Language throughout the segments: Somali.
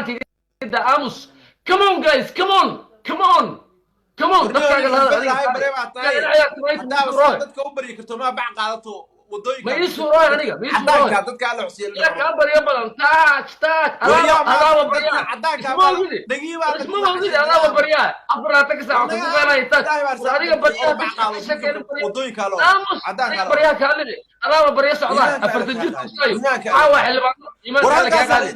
Calacalka iga aamus. Come on guys, come on, come on, come on. Dadkaaga la hadal. Adiga Dadka u baryi karto ma bac qaadato wadooyinka. Ma ii suurooy aniga, ma ii suurooy. Cadaanka dadka alla xusiya. Yaa kaa baryo badan? Taaj taaj adaaba baryaa. Isma ogidi, isma ogidi, adaaba baryaa 24-ka saac kugu qeynaya taaj. War adiga baryaa sheekeen aamus. Adiga baryaa kaalide, adaaba barya socdaa 40 jir tusaayo. Caawa xildhibaano iimaanka alle kaa qaadi.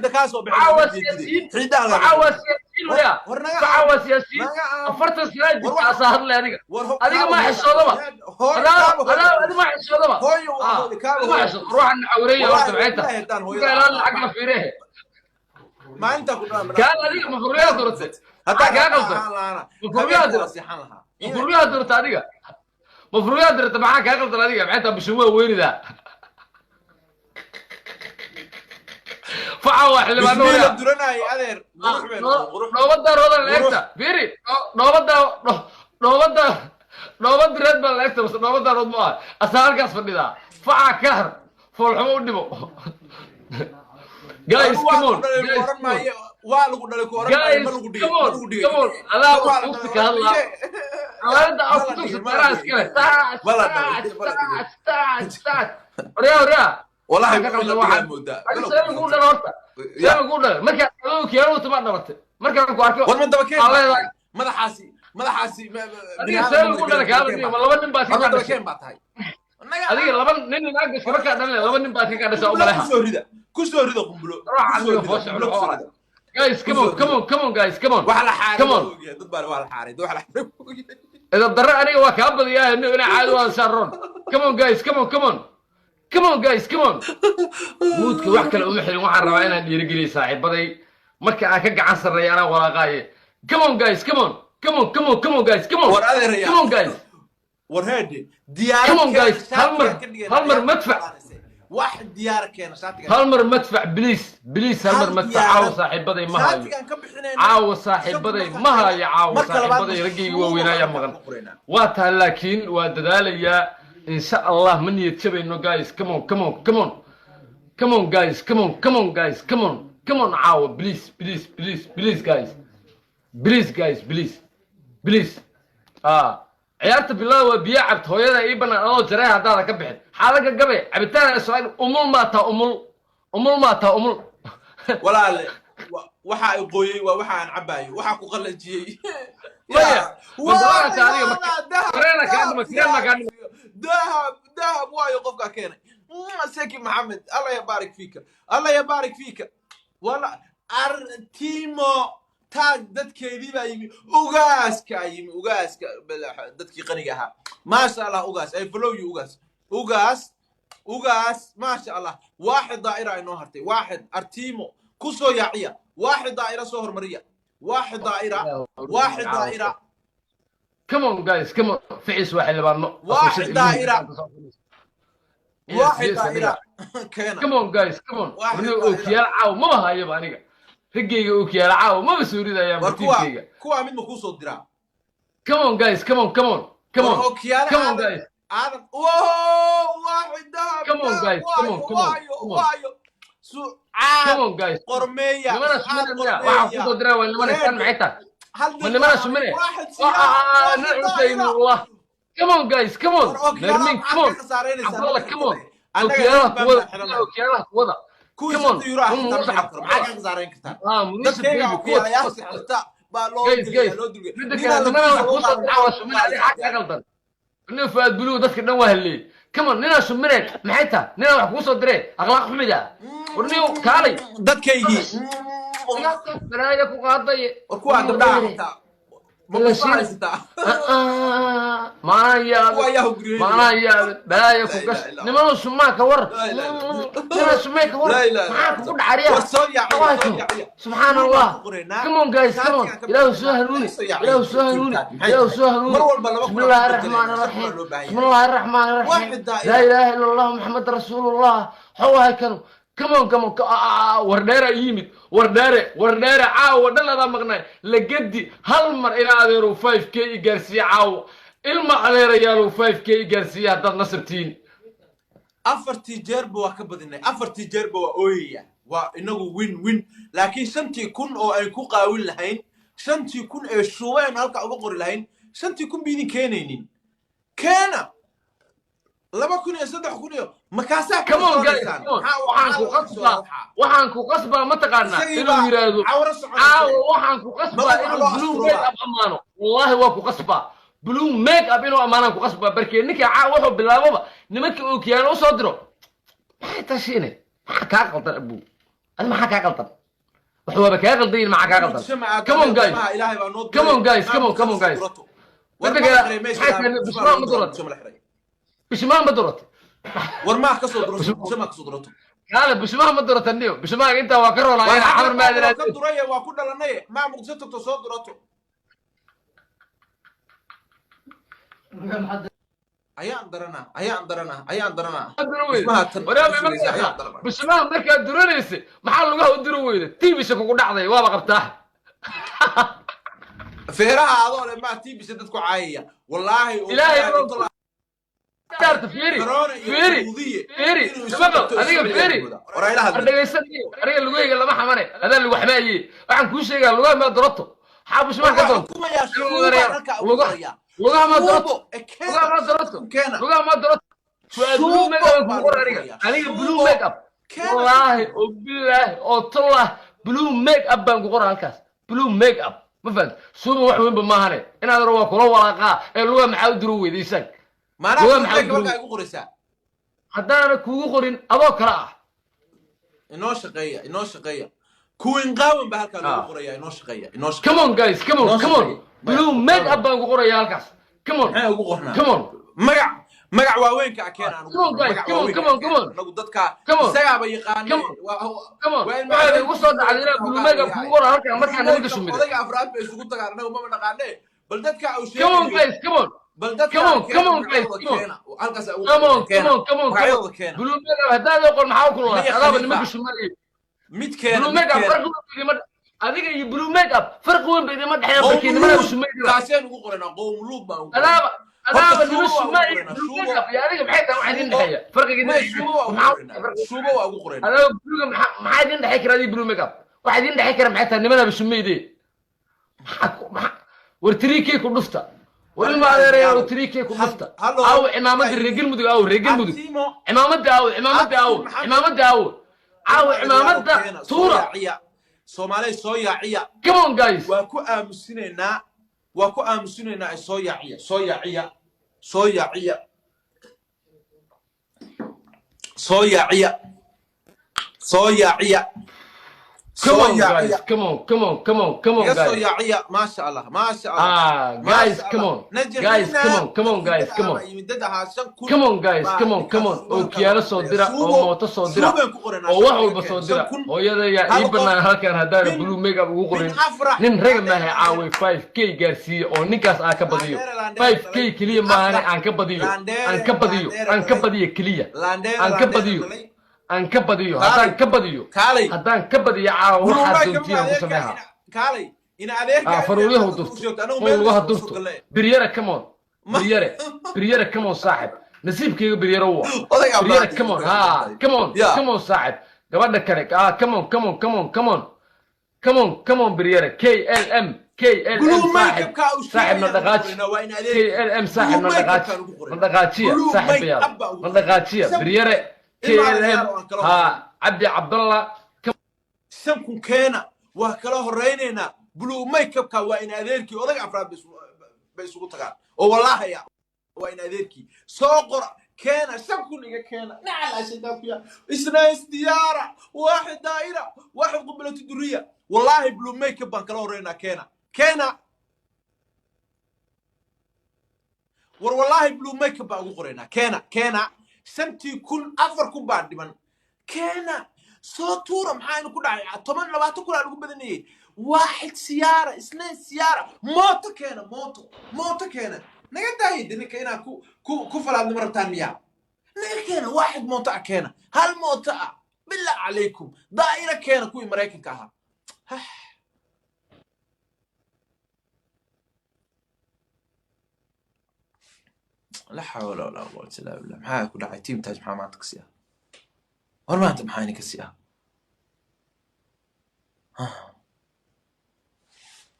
Caawa siyaasiyiin, caawa siyaasiyiin, waya caawa siyaasiyiin 40 sana jirta asaa hadlay. Adiga, adiga ma xishoodaba adaa, adiga ma xishoodaba, ma xishood. Ruuxan cawreeya horta maxay tahay? Kuka ilaali lacag la fiirehe. Kaan adiga ma furriyaa doortay? Maxaa kaa qaldan? Ma furriyaa doortay? Ma furriyaa doortay adiga? Ma furriyaa doortay? Maxaa kaa qaldan adiga? Maxay tahay bishumaa weynidaa? Faca waa xildhibaano waya. Dhoobadaa roodan la egta, fiiri, dhoobadaa, dhoobadaa, dhoobad reed baa la egta bas. Dhoobadaa rood ma aha, asaa halkaas fadhidaa. Faca ka har, foolxumo u dhimo. Guys, come on guys, come on. Waa lagu dhalay ku oran. Guys, come on, come on. Adaa tugsi ka hadlaa, xawaalada aa ku tugsi taraa iskale. Taaj taaj taaj taaj taaj, waryaa, waryaa. Wallahi ka qaldan waxaan adiga see lagu dhala horta? See lagu dhalay markaa adoo kiyaalo wata maa dhalatay? Markaan ku arko War ma daba keen aa leedahay. Madaxaasi, madaxaasi. Adiga see lagu dhalay? Kaala ma laba nin baa War ma ka daba dhashay? Keen baa tahay. Adiga laba nin naag gashay markaa dhalin, laba nin baa ka dhashay u maleha. Kusoo rida, kusoo rida qumbulo. Ruuxa adiga foosha Qumbulo kusoo rida. Guys, come on, come on, come on guys, come on. Wax la xaaray. Come on. Dad baa waa la xaaray, dad wax la xaaray. Idab darre aniga waa kaa badiyaa inaa caadi waa saaroon. Come on guys, come on, come on, come on guys, come on. Muudka wax kale uma xirin, waxaan rabaa inaan dhiirigeliyo saaxiibaday marka aan ka gacan sarreeya anaa walaaqaaye. Come on guys, come on, come on, come on, come on guys, come on. War adeeraya. Come on guys. War heede diyaarad. Come on, guys. Hal mar, hal mar madfac. Wax diyaar keena shaatiga. Hal mar madfac, please, please, hal mar madfac. Caawa saaxiibaday ma hayo. Shaatigan ka bixinayna. Caawa saaxiibaday ma hayo, caawa saaxiibaday raggayga waaweynaayaa maqan. Waa tahay, laakiin waa dadaalayaa insha Allah, ma niyad jabayno. Guys, come on, come on, come on, come on guys, come on, come on guys, come on, come on. Caawa please, please, please, please guys, please guys, please, please. Ah, ciyaarta bilada waa biyo cabta hooyada ii banaan adoo jaree haddaada ka bixin xaalaga gabe cabitaan soo. Umul maataa, umul, umul maataa, umul. Walaale, waxa ay qooyey waa waxa aan cabaayo, waxa ku qalajiyey. Maya, ma doonaysaa adiga kareena kaa dhima, kareen maa kaa dhima. Dahab, dahab waayo qofkaa keenay Seki Maxamed. Allah yabaarik fiika, Allah yabaarik fiika. Wala Artimo taag, dadkeedii baa yimi, ugaaskaa yimi, ugaaska dadkii qaniga ahaa. Maasha Allah, ugaas, I follow you, ugaas, ugaas, ugaas, maasha Allah. Waaxid daa'ira inoo hartay, waaxid Artimo ku soo yaaciya, waaxid daa'ira soo hormariya, waaxid daa'ira, waaxid daa'ira. Come on guys, come on. Ficis waa xildhibaano. Waaxid daa'ira, waaxid daa'ira keena. Come on guys, come on. Waaxid aniga daa'ira. Ookiyaal caawa maba hayaba aniga, raggayga ookiyaal caawa maba soo ridayaan. War kuwa batiinkayga. Kuwa mid ma kuu soo diraa? Come on guys, come on, come on, come on. War ookiyaale. Come on aadan guys. Aadan, wow, waaxid dahab. Come on, dahab, guys, come on, waayo, come on, waayo, come on. Waayo Sucaad Come on guys. Qormeeya. Nimana Sucaad. sumina miya waxaan kusoo diraa? Waa nimana istaan, maxay tahay? Hal Ma nimana sumine? waaxid siyaa. Allah, come on guys, come on. Nermin, come on. Cabdalla, come on. Ookiyaalaha kuwada, ookiyaalaha kuwada. Kuwii Come on. 5 euro ah xitaa ma xiran karo. Maxaa ka khasaarayn kartaa? Ah, Munisa Dadkayga baby, kuwada. ookiyaalayaasha xirta baa loo Guys, geliyaa, guys. loo dulgeliya. Midda Ninaa kale, nimana wax lafiisa loo kusoo qaado. diraa waa sumina. Adiga xag ka qaldan nin Fuaad Buluug dadka dhan waa halleeyey. Come on, ninaa sumine maxay tahay? Ninaa wax kuusoo diree, akhlaaq xumida. War nin kaalay. Dadkaygii. Balaaya ku qaaday. War kuwaa gabdhaha xitaa ma La ku shiil. haysataa? Maanaa Kuwa yaabay. ayaa hogriyeynaya. Maanaa yaabay, balaaya ku Laa gash. ilaaha illa. Nimanu sumaa ka war. Laa ilaaha illa. Ninaa sumee ka war. Laa ilaaha illa. Maxaa kugu dhacariya? War soo yaaciya, soo yaaciya. Subxaan Allah. Come on guys, come on. Ilaahu soo hanuuni, Ilaahu soo hanuuni, Ilaahu soo hanuuni. Mar walba 2000 بسم الله ku الرحمن bedelayna, الرحيم. shan kun baa loo baahan بسم الله الرحمن الرحيم. واحد دائرة. لا اله الا الله محمد رسول الله. حوها كانوا. Come on, come on. Wardheera yimid, wardheere, wardheere. Caawa dhan adaa maqnay lagadi. Hal mar ilaa adeerow 5K i gaarsiiye caawa. Ilma adeerayaalow, 5K i gaarsiiye haddaad nasabtiin. Afartii jeerba waa ka badinay, afartii jeerba waa ooyaya. Waa inagu win win, laakiin 5,000 oo ay ku qaawin lahayn, 5,000 ee shuuba aynu halkaa uga qori lahayn, 5,000 biidin keenaynin. Keena 2,000 iyo 3,000 iyo makaasaa. Come on, guys, come on. Waxaan ku qasbaa, waxaan ku qasbaa, mataqaanaa, inuu yiraahdo cawro caawa. Soconaysa. Waxaan ku qasbaa Magaca inuu loo blue asturaa. make up ammaano. Wallahi waa ku qasbaa blue make up inuu ammaanaan ku qasbaa. Barkee ninka caawa wuxuu bilaababa nimanka ookiyaano usoo diro. Maxay tashiine? Maxaa kaa qaldan, abuu? Adi maxaa kaa qaldan? Wax waaba kaa qaldan yihin. Maxaa kaa qaldan? Come on, guys. Come on, guys. Come on, come on, guys. Midda kale, maxay tahay? Bismaa ma durato? Bismaa ma durato? War maa kasoo durato? Bismaa kasoo durato? Kaale, bismaha ma durata niyo? Bismaha intaa waa ka roonaa ina xamar maadinaad. Ka duraye, waa ku dhalanaye. Maa Muqdisho tagto soo durato? Ayaan daranaa, ayaan daranaa, ayaan daranaa. Bismaha tan ayaan daranaa. Bismaha markaad duranaysay maxaa lugaha u duri weyda? Tiibisha kugu dhacday waaba qabtaa. Feeraha adoo le maa tiibisa dadku caayaya, wallaahi oo Ilaahay bilaahi baa daarta. Fiiri. Corona iyo Fiiri. Sacuudiye Fiiri. inuu isu Maqal, qabto adiga isu fiiri. moodaa. War ayla hadlin. War dhegaysan niyo, aniga lugahayga lama xamane, adaa lagu xamaaye. Waxaan kuu sheegaa, lugaha maa durato? Maxaa bismaha ka Waxaa doonto? xukumayaa shuuba halkaa ugu qoraya. Lugaha maa durato? Shuubo, e keena, Lugaha maa durato? keena. Lugaha maa durato? Waa blue Shuubo make up baa kugu qor lagu aniga. qorayaa. Aniga blue Shuubo. make up. Keena. Wallaahi oo bilaahi oo tallah, blue make up baan ku qora halkaas, blue make up. Ma fahamti? Shuuba wax weynba maahane, inaad waa kula walaaqaa ee lugaha maxaa u duro weyday isaag? Maanaa Lugaha blue maxaa u make duro? Halkaa igu qoraysaa. Haddaana kugu qorin, adoo kale ah. Inoo shaqeeya, inoo shaqeeya. Kuwin qaawan baa halkaa loogu Ah. qorayaa. Inoo shaqeeya, inoo shaqeeya. Come on, guys, come on. Noo Come on. shaqeeya. Blue make up baan ku qoraya halkaas. Come on. Maxay ugu qornaa? Come on. Magac, magac waaweynka a keena aan ugu Come on, qorno. guys. Magac Come on, waaweynka come on, a come keena. on. Anagu dadka Come on. isagaaba yaqaane. Come on. Come on. Waa in Waxaad igu soo dhacday inaad blue make up kugu qora halkan markaa nimanka shumida. Odayga afraad bay isugu tagaan, anagu maba naqaane. Bal dadka uu Come on, sheegayo guys, come on. bal dadka Come on, keena, come on, guys, magacyadooda come on. keena. Halkaas ugu Come on. keena. Come on, come on, come on. Magacyadooda keena. Blue make up haddaad oqon, maxaa u kululaatay? Maya Adaaba Khalifa. nimanka shumayo. Mid keena. Blue Mid make up keena. farqi weyn idima, adiga iyo blue make up farqi weyn ba idima dhexeeya. Barkii nimanaa shumaydiba. Taaseen ugu qoranaa, qowm luud baan ugu qoranaa. Adaaba, adaaba Horta nima shuubo waa ugu shumaayo. qoranaa, Blue shuubo. make up iyo adiga maxay tahay waxa idin dhexeeya farqiga idin May shuubo waa ugu maxaa qoranaa, shuubo waa ugu qoranaa. Adaaba bluega maxaa idin dhexey kara? Adiga blue make up waxa idin dhexey kara maxay tahay? Nimanaaba shumayde. Maxaa war 3K ku dhufta? War ilma adeerayaal, 3K ku dhufta. Hallo. Aaw cimaamada reer Galmudug? Aaw reer Galmudug? Artimo. Cimaamada aaw? Cimaamada aaw? Maxamed. Cimaamada aaw? Aaw cimaamada? Keena, soo Tuura. yaaciya. Soomaaliya soo yaaciya. Come on, guys. Waa ku aamusinaynaa, waa ku aamusinaynaa. Ay soo yaaciya, soo yaaciya, soo yaaciya, soo yaaciya, soo yaaciya. Come Soo on, guys. yaaciya. Come on, come on, come on, come on. Iga soo Guys. yaaciya. Maasha Allah, maasha Allah. Ah, guys, come on, guys, come on, come on, guys, come on. Yimid ahaa 5,000. Come on, guys, come on, come on. Ookiyaalo soo dira oo mooto soo dira oo wax walba soo dira. Hooyadaya ii banaan halkan haddaana blue make up ugu qorin, nin raga maaha. Caaway 5K gaarsiiye oo ninkaas aan ka badiyo. 5K keliya maahane, aan ka badiyo, aan ka badiyo, aan ka badiyo keliya, aan ka badiyo, aan ka badiyo. Haddaan ka badiyo, Kaalay. haddaan ka badiyo caawa, waxaad doontiin aan ku sameeha. Kaalay, ina adeerka. Ah, faruuryahu durto oo lugaha durto. Biryare, come on. Biryare, biryare, come on. Saaxib, nasiibkayga biryare wa. Odayga Biryare, Abbaadi. come on. Ha, come on. Yeah. Come on, saaxib. Gabadha kale, ah, come on, come on, come on, come on, come on, come on. Biryare, KLM, KLM. Blue saaxib. make-up-ka uu Saaxib, na sheegaya dhaqaaji. waa in adeerka. KLM, saaxib, na Blue dhaqaaji. make-up-kaan ugu qoray. Na dhaqaajiya. Blue Saaxibayaal, make-up baa ugu na qoray. dhaqaajiya. Biryare, Ilma KLM. adeeryaal oo aan kala Ha, Cabdi Cabdallah. 5,000 keena, waa kala horeynaynaa. Blue make-upka waa in adeerkii. Odaga afraad bay isugu tagaan oo wallahaya waa in adeerkii. Soo qora, keena 5,000, iga keena. Nacala shaytaan ku yaa. Isna istiyaara, waaxid daa'ira, waaxid qubulatu duriya. Wallaahi blue makeup baan kala horeynaa. Keena, keena. War wallaahi blue makeup baan ugu qoraynaa. Keena, keena 5,000. 4,000 baan dhiman. Keena, soo tuura. Maxaa inu ku dhacay? 10, 20,000 aa lagu badanayey. Waaxid siyaara, isnayn siyaara, mooto keena, mooto, mooto keena. Naga daayay de ninka inaad ku falaadnimo rabtaan miyaa? Naga keena waaxid mooto ah, keena hal mooto ah, billah calaykum. Daa'ira keena, kuwii Maraykanka ahaa. La xawla walaa quwata illa billah. Maxaa ku dhacay tiimtaas? Maxaa maanta ka sii ah? War maanta maxaa idinka sii ah?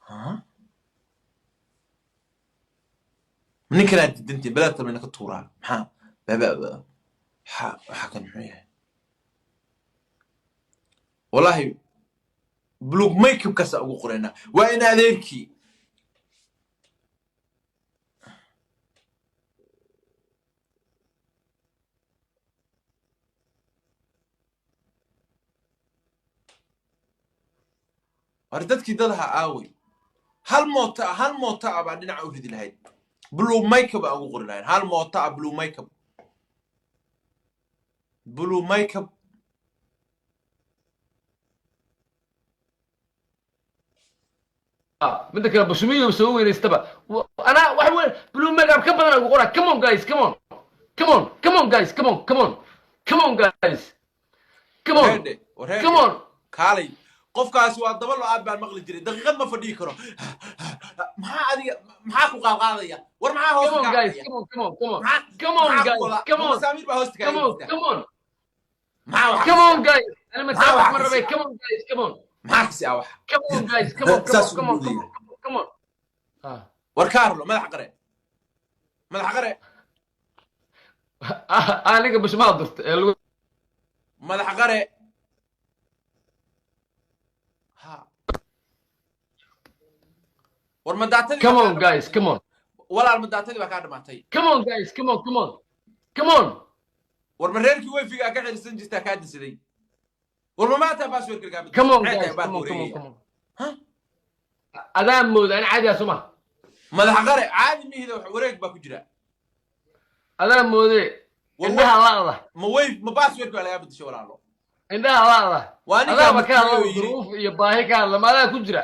Ha? Ninkanaa didantiin balaadta mayna ka tuuraa maxaa baba ha waxaa kan muxuu yahay wallaahi blue makeup kaasa ugu qoraynaa waa in adeerkii. War dadkii dadaha aawey, hal moota ah, hal moota ah baan dhinaca u ridi lahayd, blue makeup aan ugu qori lahayn, hal moota ah, blue makeup, blue makeup. Midda kale bushumiyo soo weynaystaba anaa wax weyn blue makeup ka badan ugu qoraa. Come on guys, come on, come on, come on guys, come on, come on, come on guys, come on. Wareedhe, wareedhe. Come on. Kaalay, qofkaasi waa daba lo-aad baan maqli jiray, daqiiqad ma fadhiyi karo. Maxaa adiga maxaa ku qaadqaadaya? War maxaa come hoosta on kaa guys fadhiya? Come on, come on, come on. Maxaa Come on maxaa ku guys. wadaa? Come on. Masaamiir baa hoosta come kaaga on jirta. Come on. Maxaa waxa Come kasi on ah? guys, ana Maxaa mataabix waxa ma kasi rabay. ah? Come on guys, come on. Maxaa kasi ah wax? Come on guys, come on, come Saas on, u come on, come moodaya. on, come on. Ah. War Kaarlo, madax qare, madax qare. Aniga bushumaa durta ee lagu Madax qare ha. War madaatadii Come baa kaa on guys. dhamaatay. Come on. Walaal, madaatadii baa kaa dhamaatay. Come on guys, come on, come on, come on. War ma reerkii wifigaa ka xiriirsan jirtaa kaa disaday? War ma maanta passwordka kaa Come bedeshay? on Maxay guys. tahay baad Come on, come on. wareegaya? Come on. Ha. Adaa mooda ana caadi ah soo ma? Madax qare caadi mihida, wax wareeg baa ku jira. Adaa moode War indhaha la'da. Ma wave ma passwordka baa lagaa bedeshay, walaalo? Indhaha la'da. Waa ninkaa Adaaba ka hadla mutiyoo yiri. Duruuf iyo baahi ka hadla ma adaa ku jira?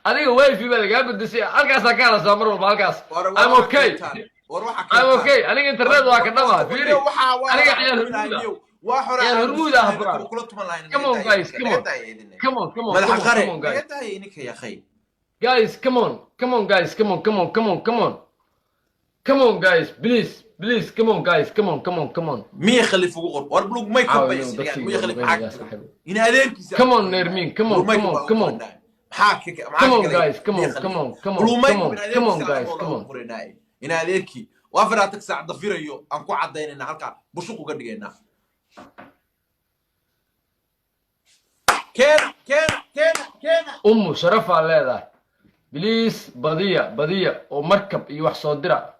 Adiga wifi baa lagaa bedeshay, halkaasaa ka hadlaysaa mar walba halkaas. War war I'm waxa okay. keentaan, war waxa I'm keentaan. okay, aniga internet waa ka dhamaa, fiiri. Waxaa waa Aniga waxaa ciyaar ku hormuud ah. lahayn waa xora Ciyaar aan hormuud ah lahayn bro. kula tuman lahayn. Come Naga on daaya guys. idinka, Come naga on. daaya idin. Come on, come on. Madax Come on. qare Come on guys. naga daaya idinka yakhay. Guys, come on, come on guys, come on, come on, come on, come on, come on guys, please, please, come on guys, come on, come on, come on. Miya Khalif ugu qor. War blue makeup bay caawiyo isdhigaan dadkii Miya Khalif lugeynaya maxaa ka saaxiib. In adeerkiisa Come on Nermin, come on. Blue Come makeup on. baa ugu Come on. qoranaa. Maxaa ka maxaa Come ka on galay guys, come Miya on. Khalif? Come on, come on. Blue Come makeup on. in Come on adeerkiisa guys, labadooda come ugu on. qoranaa. In adeerkii waa 24 saac dafirayo aan ku cadaynayna, halkaa bushuq uga dhigaynaa. Keena, keena, keena, keena. Ummu sharafaa leedahay, please badiya, badiya oo markab iyo wax soo dira.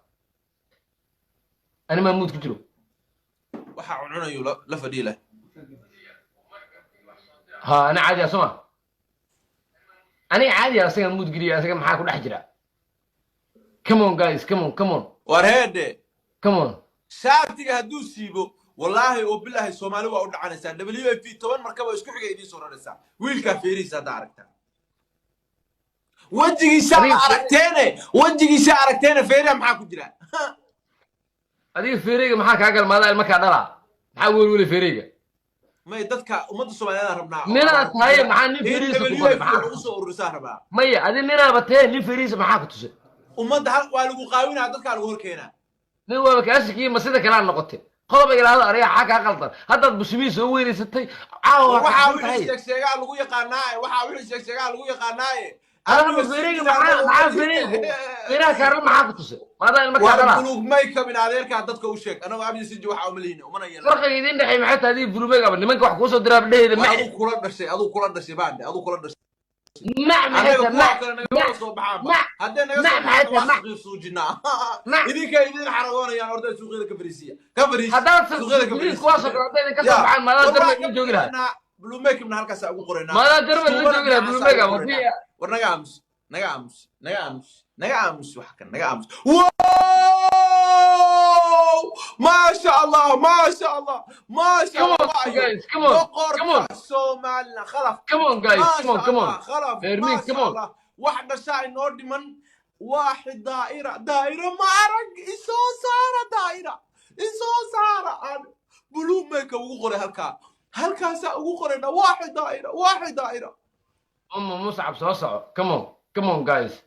Ani maa mood ku jiro. Waxaa cuncunayu la fadhiyi leh. Ha, ana caadi ah soo ma? Aniga caadi ah, asaga mood geliya, asaga maxaa ku dhex jira? Come on guys, come on, come on. War heedhe. Come on. Shaatiga hadduu siibo, wallaahi oo bilaahi, Soomaali waa u dhacanaysaa. WFP 10 markaba isku xiga idiin soo raraysaa. Wiilkaa feerihiisa hadda aragtaa, wejigiisa Adiga aragteene, wejigiisa aragteene, feeriha maxaa ku jira? Adiga feereyga maxaa kaa galmaadaa? Ilma kaa dhalaa, maxaa welweli feereyga? May, dadka ummadda Soomaaliyeed aan rabnaa. Ninaad tahay, maxaa nin In feerihiisa ku WFP qoray maxaa wax ku ugu tusay? soo ururisaa rabaa. Maya, adi ninaaba tahe, nin feerihiisa maxaa ku tusay? Ummadda hal waa lagu qaawinaa, dadkaa lagu hor keenaa. Nin waaba kaashikiyo ma sida kalaa noqotay qodob ilaahdo. Aniga xaa kaa qaldan? Haddaad bushimihii soo weynaysatay caawa waa Waxaa kacsan wixii tahay. sheeg sheegaa lagu yaqaanaaye, waxaa wixii sheeg sheegaa lagu yaqaanaaye. Adiga feereyga maxaa feereyga feeraha kaaran maxaa ku tusay? Maadaa ilma kaa Waa dhalaa. Buluug makeup in adeerkaa dadka u sheeg, anagoo Abdi Siji waxaa uma lihina umana yeelan. Farqiga idiin dhexeey maxay tahay? Adiga buluug makeup nimanka wax kuusoo diraa dheheyda Waa mac. Aduu kula dhashay, aduu kula dhashay baande, aduu kula dhashay. Mac maxay Annaga tahay? kuwa Mac kale mac nagama soo baxaanba. Mac haddee naga mac soo maxay baxaan tahay waa mac? saqiir suujinaa. Mac. Idinka idin xaragoonayaan, orday suuqyada ka fariisiya, ka fariisi Haddaad suuqyada ka boliis fariisiya. kuwaasoo kale hadday idinka soo Ya baxaan, maadaa war darba waa ka idin joogi lahaa. bixinaa blue makeupna, halkaasaa ugu qoraynaa. Maadaa darba idin Shuubana joogi lahaa blue dhinacaasaa makeup ugu haddii qoraynaa. War naga aamus, naga aamus, naga aamus, naga aamus, wax kan naga aamus. Wow, maasha Allah, maasha Allah, maasha Come Allah. on Waayo guys, come on, come on. Boqorka Somaliland Khalaf. Come on guys, come on. Maasha Come on. Allah Khalaf. Fermin, maasha come on. Allah, wax dhashaa inoo dhiman, waaxid daa'ira daa'ira ma arag, isoo saara daa'ira, isoo saara. Aan blue makeup ugu qoray halkaa, halkaasaa ugu qorayna, waaxid daa'ira, waaxid daa'ira. Ummu Muscab soo soco. Come on, come on guys.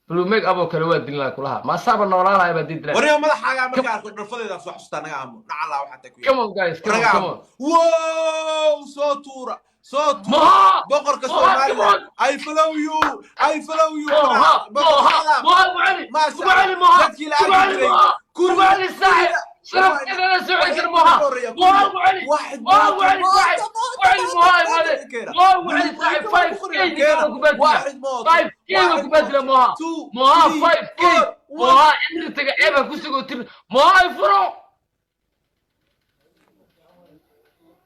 Blue make up oo kale waa dilin lahaa kulaha maasaaba noolaanaya baa dili lahaa. Warniga madaxaagaa markaa arko dharfadeedaa soo xasuustaa. Naga aamu, nacalaa waxaa taa ku Come on guys, come on. naga Come aamu. on. Wow, soo tuura, Soo tuur. Moha. Boqorka Moha, come on. Somaliland, I follow you, I follow you. Moha. Boqor Moha. Khalaf. Moha, ugu celi. Maasha Ugu celi. Allah. Moha. Dadkii la Ugu arki celi. jiray. Moha. Ugu Kuriga- celi, saaxib. Sharafteeda la soo celi kara, Moha. Moha, ugu celi. واحد. Moha, ugu celi, saaxib. Ugu celi, Moha, imaade. Moha, ugu celi, saaxib. 5K ninka waa ku baadila. واحد mooto. 5K waa ku baadila, Moha. Two, Moha, three, 5K. four, one. Moha, cimritaga ceeb ha ku sugootin. Moha, ay furo.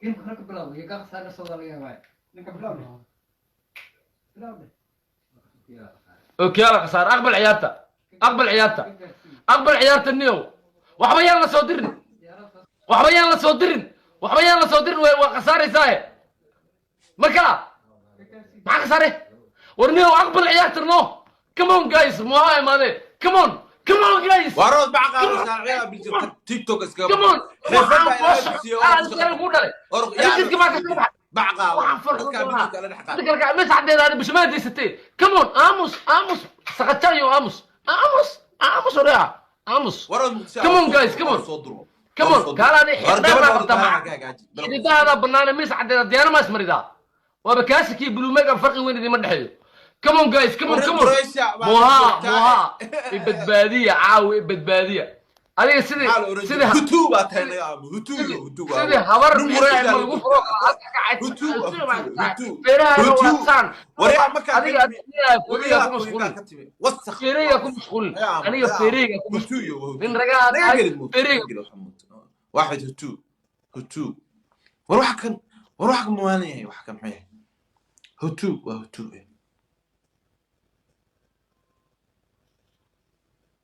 Ninka hore ka bilaw, iyo ka khasaare soo laga yaabaa. Ninka bilaw leh. Bilaw leh. Okiyaala khasaar. Aqbal ciyaarta, aqbal ciyaarta, aqbal ciyaarta. Niyow, waxba yaan la soo dirin, waxba yaan la soo dirin, waxba yaan la soo dirin. Waa khasaaraysaaye. Marka maxaa khasaare? War niyow, aqbal ciyaarta. No, come on guys, Moha imaade. Come on, come on guys. Warood bac qaadaysaa ciyaar biljirta TikTok iskaga. Come on. Xirfadda Waxaan ilaahay soo ku siiyey, socdaa ku dhalay. Orod, Rijidka maa ka soo baxay? Bac qaado. Waxaan farxo Dadkaa doonaa. bijirka la dhex qaado. Dadka kale mis caddeedaani bismaad haysatee. Come on, aamus, aamus, saqajayo, aamus, aamus, aamus, orea, aamus. Warood Muqdisho. Come on guys, come on. Soo duro. Come on. Soo duro. Kaalaani War xidhaan gabadha baa qabtaa. ordaha Maca ka hagaaji. xididahaada banaana, mis caddeeda diyaana ma ismaridaa. Waaba kaasikii buluumeega, farqi weyn idima dhexeeyo. Come on guys, come on, come on. Quraysha baa Moha. joogtaa. Moha, ibadbaadiya caawi, ibadbaadiya. Adiga sidii Maxaa la oran sidii jiray? Hutu baa tahay naga aamu. Hutu iyo Hutu waa. Sidii habar Nin micnaha Quraysh ma baa lagu la furo. Hutu, Hutu, Hutu. Feeraha Hutu. waa saan. Waryaa markaa Adiga ka timi. adiga Webigaa ku mashquulin. ka timi. Wasakh. Feerahayga ku mashquulin. Naga aamu, Aniga naga aamu. feerahayga ku Hutu mashquulin. iyo Hutu. Nin ragaa Naga tahay. gelin muuto, Feerahayga. naga gelin waxa muuto. واحد Hutu, Hutu. War waxa kan, war waxa kan mawaalan yahay, waxa kan muxuu yahay? Hutu waa Hutu.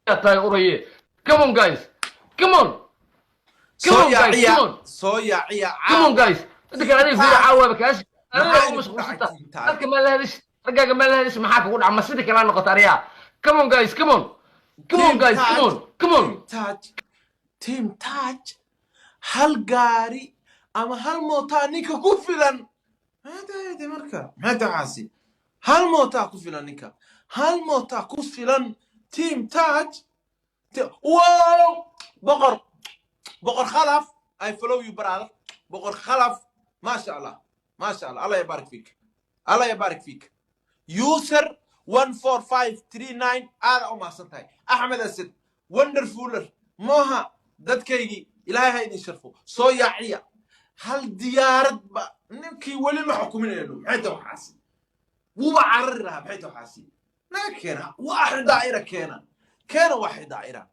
Tahay uraye. Come on guys, come on. Come Soo on guys, yaaciya, come on. soo yaaciya. Come on guys. Inta kale adiga fiira caawa kaas adiga Maxaa ku mashquulsanta. idinku dhacay? Dadka ma la hadish, raggaaga ma la hadish. Maxaa kugu dhaca? Ma sidii kala noqota ariyaa? Come on guys, come on, come on guys, come on, come on. Touch, Team Touch, hal gaari ama hal mootaa ninka ku filan. Maxay tahay de marka? Maxay tahay waxaasi? Hal mootaa ku filan ninka, hal mootaa ku filan. Team Touch. Wow, Boqor, Boqor Khalaf, I follow you, brother. Boqor Khalaf, maasha Allah, maasha Allah. Allah يبارك فيك، Allah يبارك فيك. User 14539, aada u mahadsan tahay. Axmed Asad wonderfuller. Moha, dadkaygii, Ilaahay ha idin sharfo. Soo yaaciya. Hal diyaarad ba ninkii weli ma xukuminayno. Maxay tahay waxaasi? Wuuba carari lahaa. Maxay tahay waxaasi? Naga keena waaxid daa'ira, keena, keena waaxid daa'ira,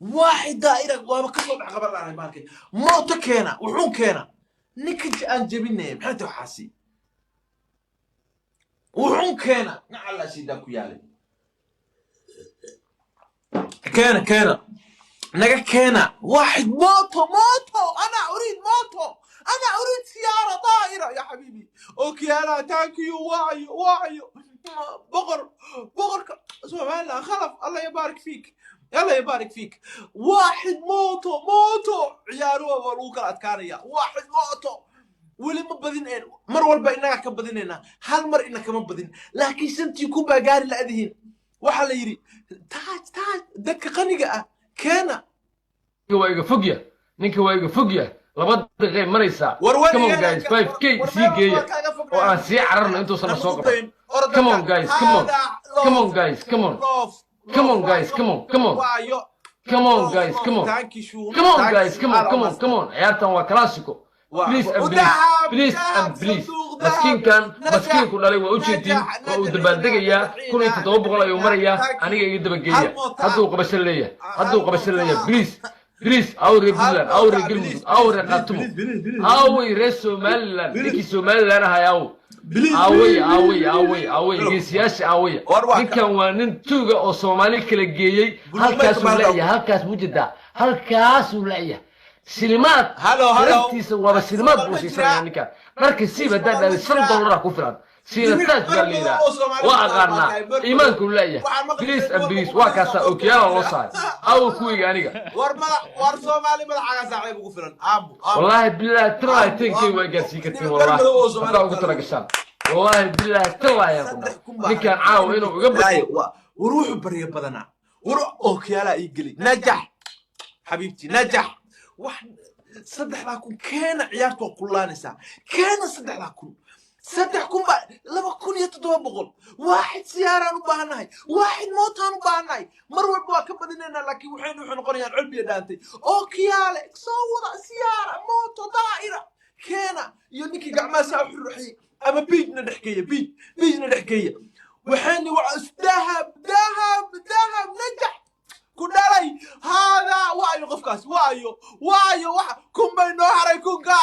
waaxid daa'ira. Waaba kasoo dhex qaban lahanay maalkay. Mooto keena, wuxuun keena ninka aan jebinaya. Maxay tahay waxaasi? Wuxuun keena nacallaa shiidaa ku yaalay. Keena, keena, naga keena واحد موتو، موتو. انا اريد موتو، انا اريد سياره طائره يا حبيبي. okay انا thank you. وعي وعي. بقر، بقر سبحان الله. خلف، الله يبارك فيك، الله يبارك فيك. واحد mooto, mooto. Ciyaaruhu waa lagu kala adkaanaya. واحد mooto. Weli ma badin, mar walba innagaa ka badinaynaa. Hal mar ina kama badin, laakiin 5,000 baa gaari la-dihiin. Waxaa la yidhi Taaj, Taaj, dadka qaniga ah keena. Waa iga fogya ninka, waa iga fogya. 2 daqiiqay maraysaa. War. Come on guys, 5K sii geeya oo aan sii cararno intuusan na soo qaban. Come on guys, come on. Come on guys, come on. Come on guys, come on, come on. Come on guys, come on. Come on guys, come on, come on, come on. Ciyaartan waa classico. Please and please, please and please. Maskiinkan maskiinku dhalay waa ujeedin, waa uu dabaaldegayaa. 1700 ayuu marayaa. Aniga iga dabageeya. Hadduu qabasho leeyahay, hadduu qabasho leeyahay. Please, please. Aw reer Puntland, aw reer Galmudug, aw reer Khaatumo, aaway reer Somaliland, ninkii Somaliland ahay aw, aaway, aaway, aaway, aaway geesiyaasha, aawaya. Ninkan waa nin tuuga oo Soomaali kala geeyey. Halkaasuu leeyahay, halkaas mujedaa, halkaasuu leeyahay silimaad. Hello, hello. Laftiisa waaba silimaad buu siisanaya ninkan. Dharka siib haddaad dhahday $5 ku filan. Siinataaj baa la yidhaha, waa aqaanaa, iimaanku leeyahay. Please and please. Waa kaasaa okiyaala loo saaray. Aw kuwiga aniga. War madax, war Soomaali madaxaaga saacay ugu filan. Aamu, aamu. Wallaahi bilaahi tallaahi, 10K waa gaarsiin kartiin. Wallaahi haddaa ugu tala gashaan, wallaahi bilaahi tallaahi ayaan ku dhahay ninkan caawa inuu iga Laayo, war wuxuu baryo badanaa. War ookiyaalaa ii geli. Najax xabiibti, najax. Wax 3000 keena. Ciyaartu waa kullaanaysaa. Keena 3000. 3000 baa 2700. Waaxid siyaaraan u baahannahay, waaxid mootaan u baahannahay. Mar walba waa ka badinaynaa, laakiin wuxuu noqonayaan colbiya dhaantay oo kiyaale soo wada siyaara, mooto, daa'ira keena iyo ninkii gacmaha saa u ruxiyey ama biijna dhex geeya, biijna dhex geeya. Waxayni waa dahab, dahab, dahab. Najax ku dhalay haadaa. Waayo qofkaas, waayo, waayo, waxa 1000 bay noo haray, kunka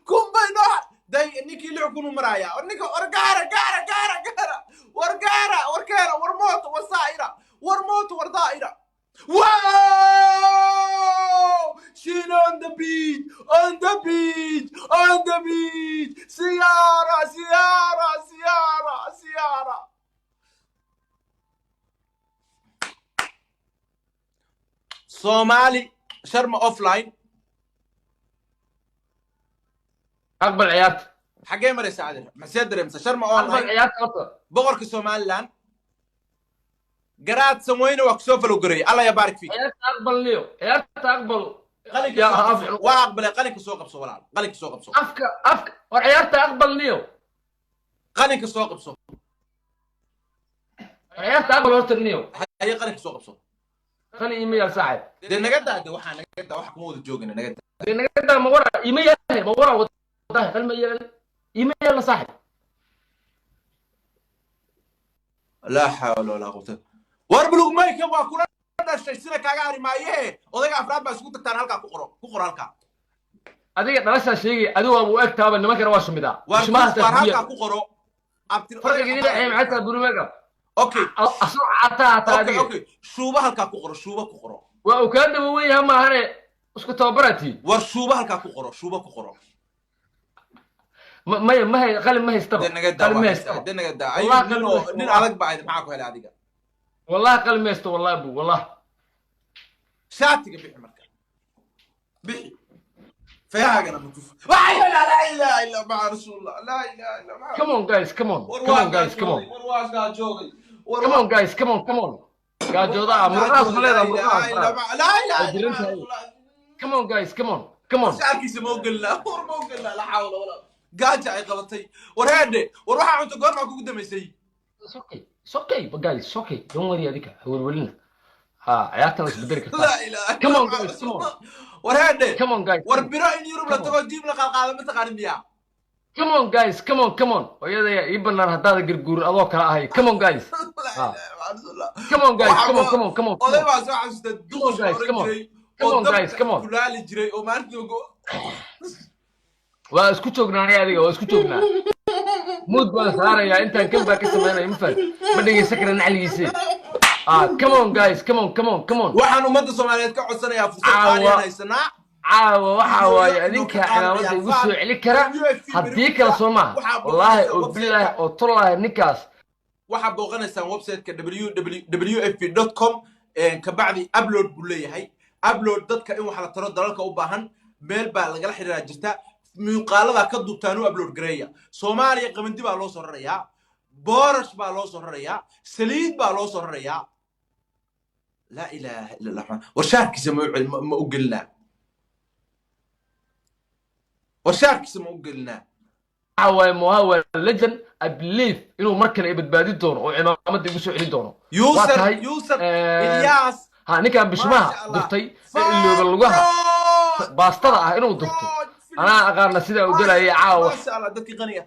1000 bay noo haray. Day ninkii 6000 u maraaya. War ninka, war gaara, gaara, gaara, gaara, war gaara, war keena, war mooto, war saa'ira, war mooto, war daa'ira. Wow! Shin on the beach, on the beach, on the beach. Siyara, siyara, siyara, siyara. Somali Sharma offline. Aqbal ciyaarta. Xaggee maraysa, Adil? Maxsee dareemsa Sharma Aqbal online? Ciyaarta horta. Boqorka Somaliland Garaad Samweyne waa kusoo falowgareeyay. Allah ya baarik fiik. Ciyaarta aqbal niyo, ciyaarta aqbal. Qalinka Ya soo qabso. Waa aqbalay. Qalinka soo qabso, walaal, qalinka soo qabso. Afka, afka, war ciyaarta aqbal niyo. Qalinka soo qabso. War ciyaarta aqbal horta niyo. Haye, qalinka soo qabso. Qali ima yaal, saaxib. Dee naga daa, de waxaa naga daa, waxa kuma wada joogana, naga daa. Dee naga daa, ma wara ima yaal, ma wara wadahay qali ma yaal, ima yaal, saaxib. Laa xawla walaa quwata. War Bulug Mayka waa kula dhashay, sida kaaga hari maaye. Odayga afraad baa isugu tagtaan. Halkaa ku qoro, ku qoro halkaa. Adiga dhalashaa sheegay, adigu waa u eg taaba, nimankana waa sumidaa. War Bishimaha war halkaa ku qoro abtir. Farqiga idin dhexeeya maxay tahay, Burumeega? Okay. Asoo cataa hataa Okay. adiga. Okay, shuuba halkaa ku qoro, shuuba ku qoro. Waa uu kaa daba wen yaha maahane, isku tababaratii. War shuuba halkaa ku qoro, shuuba ku qoro. Maya, ma hay qalin, ma haystaba. Dee naga daa. Qalin ma waa haystaba. haystaa. Dee naga daa. Wallahi Ayuu nin qalin oo ma haysto. Nin adag baa ahayd. Maxaa ku helay adiga? Wallahi qalin ma haysto, wallahi bu wallahi. Shaatiga bixi, marka bixi fayaagana ma tus. Laa ilaaha illa maca rasuulillah, laa ilaaha illa maca. Come on guys, come on. War Come waa on guys, come on. gaajooday, war waa gaajooday, war. Come on guys, come on, come on. Gaajooda ah, murqahaas ma leedahay, murqahaas? Laa ilaaha Waa illa jiran maca tahay. rasuulillah. Come on guys, come on, come on. Shaarkiisa ma ogelnaa? War ma ogelnaa? La xawla walaa gaaja ay qabatay. War heedhe, war waxaa cunto goormaa kugu dambaysay? It's okay, it's okay, but guys, it's okay, don't worry. Adika ha welwelina ha, ciyaartan waa isbedeli kartaa. Laa ilaaha Come on, illa maca guys, come on. rasuulillah. War heedhe. Come on guys. War biro in Yurub la Come on. tago jiib la qalqaado ma taqaanin miyaa? Come on guys, come on, come on. Hooyadaya ii banaan haddaada garguurin adoo kala ahay. Come on guys. Laa Ah. ilaaha maca rasuulillah. Come on guys. Waxaa Come on, come on, come on. Oday baa soo xasuusta duqosh guys, oran come on. jiray Come oo on, guys, dabka come on. kulaali jiray oo maalintii Waa isku joognaa aniga adiga, waa isku joognaa. Mood baan saarayaa intaan kan baa ka sameynaya, ma fahad, ma dhegeysan kara nacligiisi. Ah, come on guys, come on, come on, come on. Waxaan ummadda Soomaaliyeed ka codsanayaa fursad Caawa. qaaliyan haysanaa. Caawa waxaa waaye adinka cimaamada igu soo celi kara, haddii kale soo maaha, wallaahi oo bilaahi oo tullaahi ninkaas. Waxaa booqanaysaan website-ka www f com. Kabacdi upload buu leeyahay, upload dadka in wax la taro dalalka u baahan meel baa lagala xiriiraa jirta. Muuqaalada ka duubtaan u upload gareeya. Soomaaliya qamandi baa loo soo rarayaa, boorash baa loo soo rarayaa, saliid baa loo soo rarayaa. Laa ilaaha illa Allah. War shaarkiisa ma u ma u gelinaa? War shaarkiisa ma u gelinaa? Waxa waaye Moha waa legend. I believe inuu mar kale i badbaadin doono oo cimaamada igu soo celin doono. Waa Yusuf tahay. Yusuf Ilyas. Ha, ninkan bishmaha Maasha Allah. durtay ee ilooba lugaha baastada ah inuu durto, anaa aqaana sidaa u galayay caawa. Maasha Allah, dadkii qaniga.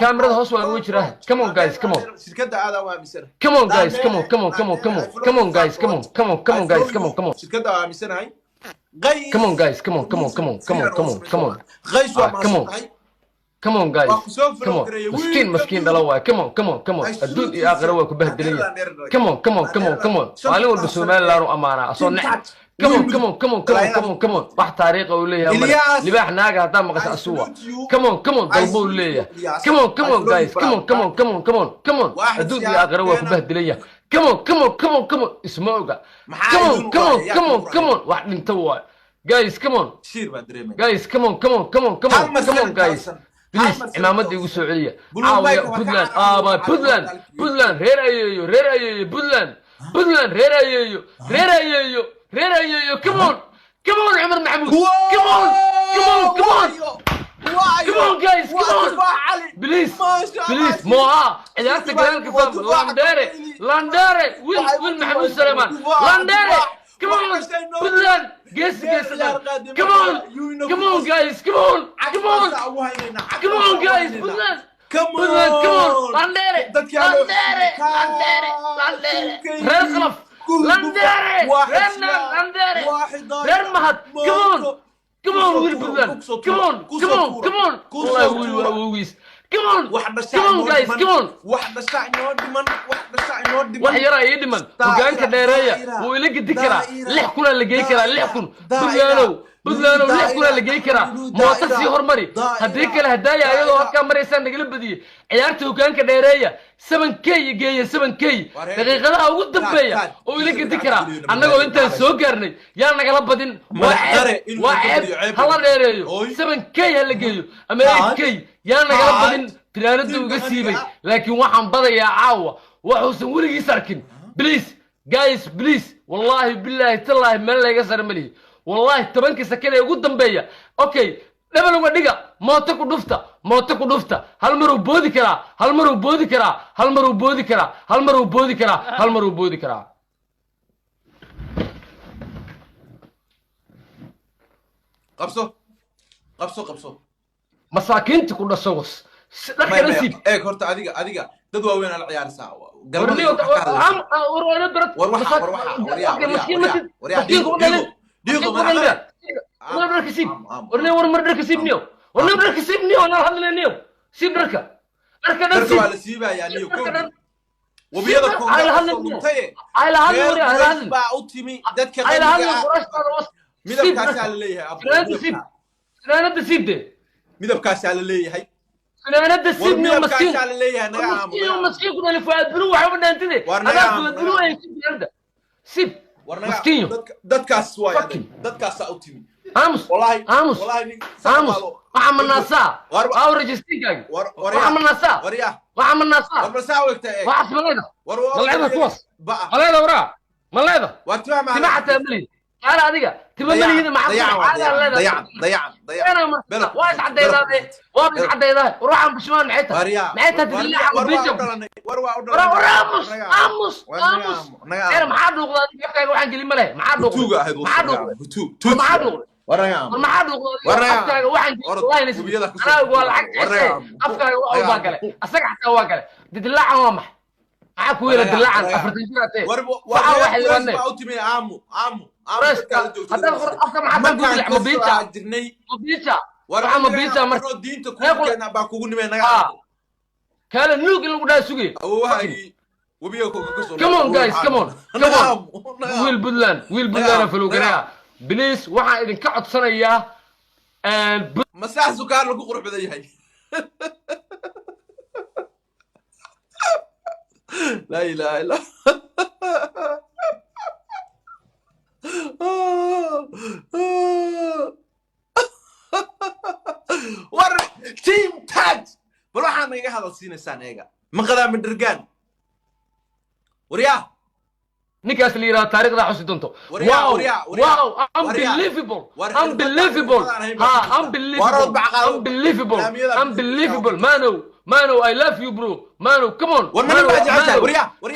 Kaamirada hoos waa uga jiraa. Come on guys, come on. Shirkadda aadaa u aaminsanahay. Come on guys, come on, come on, come on, come on, come on guys, come on, come on, come on guys, come on, come on. Shirkadda waa aaminsanahay. Qays. Come on guys, come on, come on, come on, come on, come on, come on. Qays waa Ah, come on. mahadsantahay. Come on guys. Waa ku soo Come on. gareeyay. Maskiin, maskiin dhala waay. Come on, come on, come on. Adduun iyo aakhira waa ku bahdelaya. Come on, come on, come on, come on. Maalin walba Somaliland u amaanaa asoo neceb. Come on, come on, come on, come on, come on, come on. Wax taariikha uu leeyahay male. Ilyas. Libaax naaga haddaa maqasho asuwa. Come on, come on, dalbo uu leeyahay. Come on, come on guys, come on, come on, come on, come on, come on. Waaxid Adduun iyo siyaab aakhira waa ku keena. bahdelaya. Come on, come on, come on, come on. Isma oga. Maxaa Come on, idin come on, uraya? Yaa come on, ku come on. Wax dhinta waay. Guys, come on. Shiir baa dareemaya. Guys, come on, come on, come on, come Hal on, mar come on guys. 7,000. Please, Hal mar cimaamada igu 7,000. soo celiya. Blue Caawiya Mike waa ka Puntland, cararaya. aaba Puntland, Puntland, reer ayeeyo, reer ayeeyo, Puntland, Puntland, reer ayeeyo, reer ayeeyo, reer ayeeyo. Come on, come on, Cumar Maxamuud, come on. Come on, come on. Come on, guys, come on. Please, please, Moha, ciyaarta gadaalka fahmo. Landere, Landere, wiil wiil Maxamuud Sulaymaan. Landere, come on, Puntland, geesi geesadan. Come on, come on, guys, come on, come on, come on, guys, Puntland. Come Puntland, come on, on. Landere, Landere, Landere, Landere. Reer Khalaf, Landere, reer Landere, reer Mahad, come on. Come on, wiil Puntland. Come on, come on, come on. Wallahi wiil waa awowgiis. Come on, come on, guys, come on. Wax dhashaa inoo dhiman, wax dhashaa inoo dhiman. Wax yaraa ii dhiman. Hogaanka dheereeya wuu ila gedi karaa. 6,000-aa la gey karaa, 6,000. Puntlandow, Puntlandow, 6,000-aa la gey karaa. Mooto sii hormari. Haddii kale hadaaya ayadoo halkaa maraysaan nagala badiyey. Ciyaarta hogaanka dheereeya, 7K geeya, 7K daqiiqadaha ugu dambeeya oo ila gedi karaa. Annagoo intaan soo gaarnay yaa nagala badin. Waa ceeb, waa ceeb. Hala dheereeyo, 7K ha la geeyo ama 8K. Yaa nagala badin. Finaanadu uga siibay, laakiin waxaan badayaa caawa waxuusan weligiis arkin. Please, guys, please. Wallaahi, bilaahi, tallaahi, meel layga sara malihi. Wallaahi 10-kii second ee ugu dambeeya. Okay, dhabal uga dhiga, mooto ku dhufta, mooto ku dhufta. Hal maruu boodi karaa, hal maruu boodi karaa, hal maruu boodi karaa, hal maruu boodi karaa, hal maruu boodi karaa. Qabso, qabso, qabso. Masaakiinta ku dhasho was dharkana siib. Eeg horta, adiga dad waaweyn ala ciyaaraysaa. War dharka siib. Warne, war mar dharka siib niyo. Warne, dharka siib niyo. Anaa hadlay niyo, siib dharka, dharka dhan siib. Waa la siibayaa niyo. Wabiyada koontaye ayla hadli, wari ayla hadli baa u timi dadka. Ayla hadli qurashtaada was. Midabkaasaa la leeyahay. Finaanada siib, finaanada siib de. Midabkaasaa la leeyahay. Finaanada siib niyo, maskiin. Midabkaasaa la leeyahay, naga aamu. Maskiin, maskiin ku dhali Fuaad Bulu waxba dhaantide. Adaa Fuaad Bulu ay siib finaanada siib, maskiin. Dadkaas waay, dadkaasaa u timi. Aamus, aamus, aamus. Waxaa manaasaa aaw rejistiinkaagi. Waxaa manaasaa, waxaa manaasaa, waxaas maleeda, maleeda kuwaas, maleeda waraa, maleeda tima xataa malihi. Kaala adiga tima malihida. Maxaa waa iscadaydaade? Waaba iscadaydahay. War waxaan bushmaan maxay tahay? Maxay tahay dillaaca mabiija? War aamus, aamus, aamus. Maxaa dhuuqda adiga? Afkaaga waxaan gelin ma leh. Maxaa dhuuqday? Maxaa dhuuqday? Maxaa dhuuqday? Maxaa dhuuqday afkaaga? Waxaan gelin anaagu waa lacag ceshe. Afkaaga wax walbaa gale, asaga xataa waa gale. Dillaacan waa maxay? Maxaa ku yeela dillaacan 40 jir atee? Waxaa wax xildhibaanee haddaan afka maxaa ku dilic mabiija mabiija waxaa mabiija marka diinta kukeena baa kugu nimay naga. Kaala nuug in lagu dhaha sugay. Come on, guys, come on, come on. Wiil Puntland, wiil Puntland falowgaraa, please. Waxaan idinka codsanayaa. Masax sukaar lagu qurux badan yahay. Laa ilaha illa. War team Taj, bal waxaa naga hadal siinaysaan eega maqadaa midhirgaan waryaa. Ninkaas la yidhahdo taariikhda xusi doonto. Wow, wow, unbelievable, unbelievable, ha, unbelievable, unbelievable, unbelievable. Mano, mano, I love you, bro. Mano, come on, mano,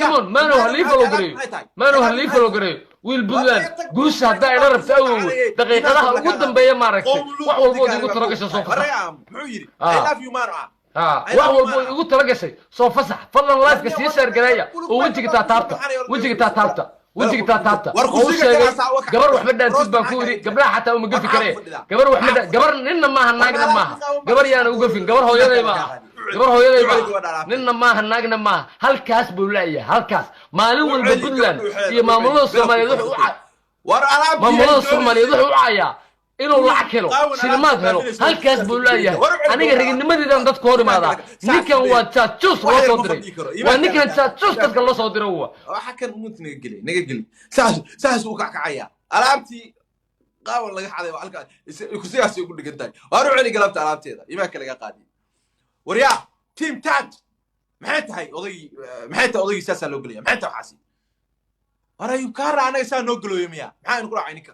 come on, mano. Halii follow gareeyo, mano, halii follow gareeyo. Wiil Puntland guusha haddaa ila rabta awowe daqiiqadaha ugu dambeeya maaragtay wax walbood igu talo gashay soo fasax, wax walbood igu talo gashay soo fasax. Fadlan lifeka sii sheergareeya oo wejiga taataabta, wejiga taataabta, wejiga taataabta. Oo u sheegay gabar waxba dhaantid baan ku yidhi. Gabdhaha xataa uma gafi karee. Gabar waxma gabar ninna maaha, naagna maaha. Gabar yaana u gafin. Gabar hooyaday maaha, gabar hooyaday maaha, ninna maaha, naagna maaha. Halkaas buu laayahay, halkaas. Maalin walba Puntland iyo maamulada Soomaaliyeed wuxuu u maamulada Soomaaliyeed wuxuu u caayaa inuu lacag helo, shilimaad helo. Halkaas buu leeyahay. Aniga raginnimadeedan dadku hor imaadaa. Ninkan waa jaajuus loo soo diray, waa ninkan jaajuus dadka loo soo diray. Wa waxa kan umunt naga geli, naga geli. Saas saas uu kackacaya. Alaabtii qaawan laga xaday waa halkaa kursigaas ugu dhigan tahay. Waar u celi galabta alaabteeda imaanka laga qaadiy. Waryaa team Taj, maxay tahay odaygii? Maxay tahay odaygii? Saasaa loo gelaya. Maxay tahay waxaasi? War Ayubkaara anaga saa noo gelooyo miya? Maxaa aynu ku dhacay ninka?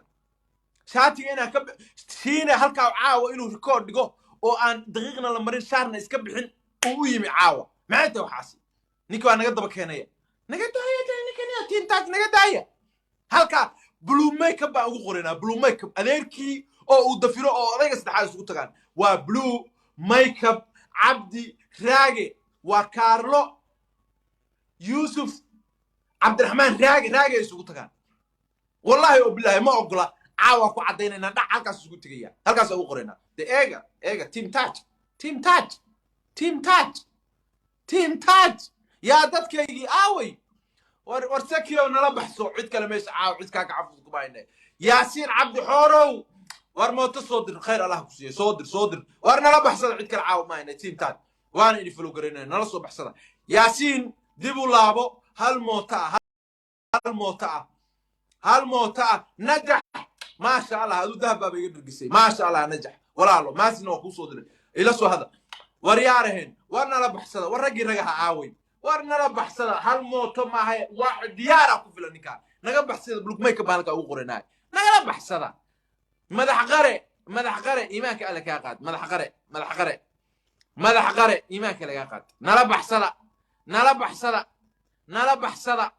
Shaatiga inaan ka Shiine halkaa caawa inuu record dhigo oo aan daqiiqna la marin, shaarna iska bixin uu u yimi caawa. Maxay tahay waxaasi? Ninka waa naga daba keenaya. Naga daaya ninkan ya Team Taaj, naga daaya. Halkaa Blue Makeup baan ugu qoraynaa. Blue Makeup adeerkii oo uu dafiro oo odayga saddexaad isugu tagaan waa Blue Makeup Cabdi Raage, waa Kaarlo Yuusuf Cabdiraxmaan Raage. Raage ay isugu tagaan, wallahi oo bilaahi ma ogola. Caawa ku caddaynaynaa, dhac halkaas isugu tegaya, halkaas ugu qoraynaa. De eega, eega Team Taaj, Team Taaj, Team Taaj, Team Taaj. Yaa dadkaygii aaway? War war Sakiyow, nala baxso. Cid kale meesha caawa cid kaa gacan kuma hayne. Yaasiin Cabdi Xoorow, war mooto soo dir, khayr Allah ku siiyo, soo dir, soo dir. War nala baxsada, cid kale caawa ma hayne. Team Taaj waana idin follow garaynaya, nala soo baxsada. Yaasiin, dib u laabo. Hal mooto ah, hal mooto ah, hal mooto ah. Najax, maasha Allah, aduu dahab baaba iga dhergisay. Maasha Allah, Najax walaalo, maasina waa kuu soo diray, ila soo hada. War yaaraheen, war nala baxsada. War raggii ragaha aaway? War nala baxsada. Hal mooto maahay, waa diyaara ku filan ninkaa. Naga baxsada. Blugmayka baan halkaa ugu qoranahay, nagala baxsada. Madax qare, madax qare, iimaanka alle kaa qaad. Madax qare, madax qare, madax qare, iimaanka lagaa qaad. Nala baxsada, nala baxsada, nala baxsada.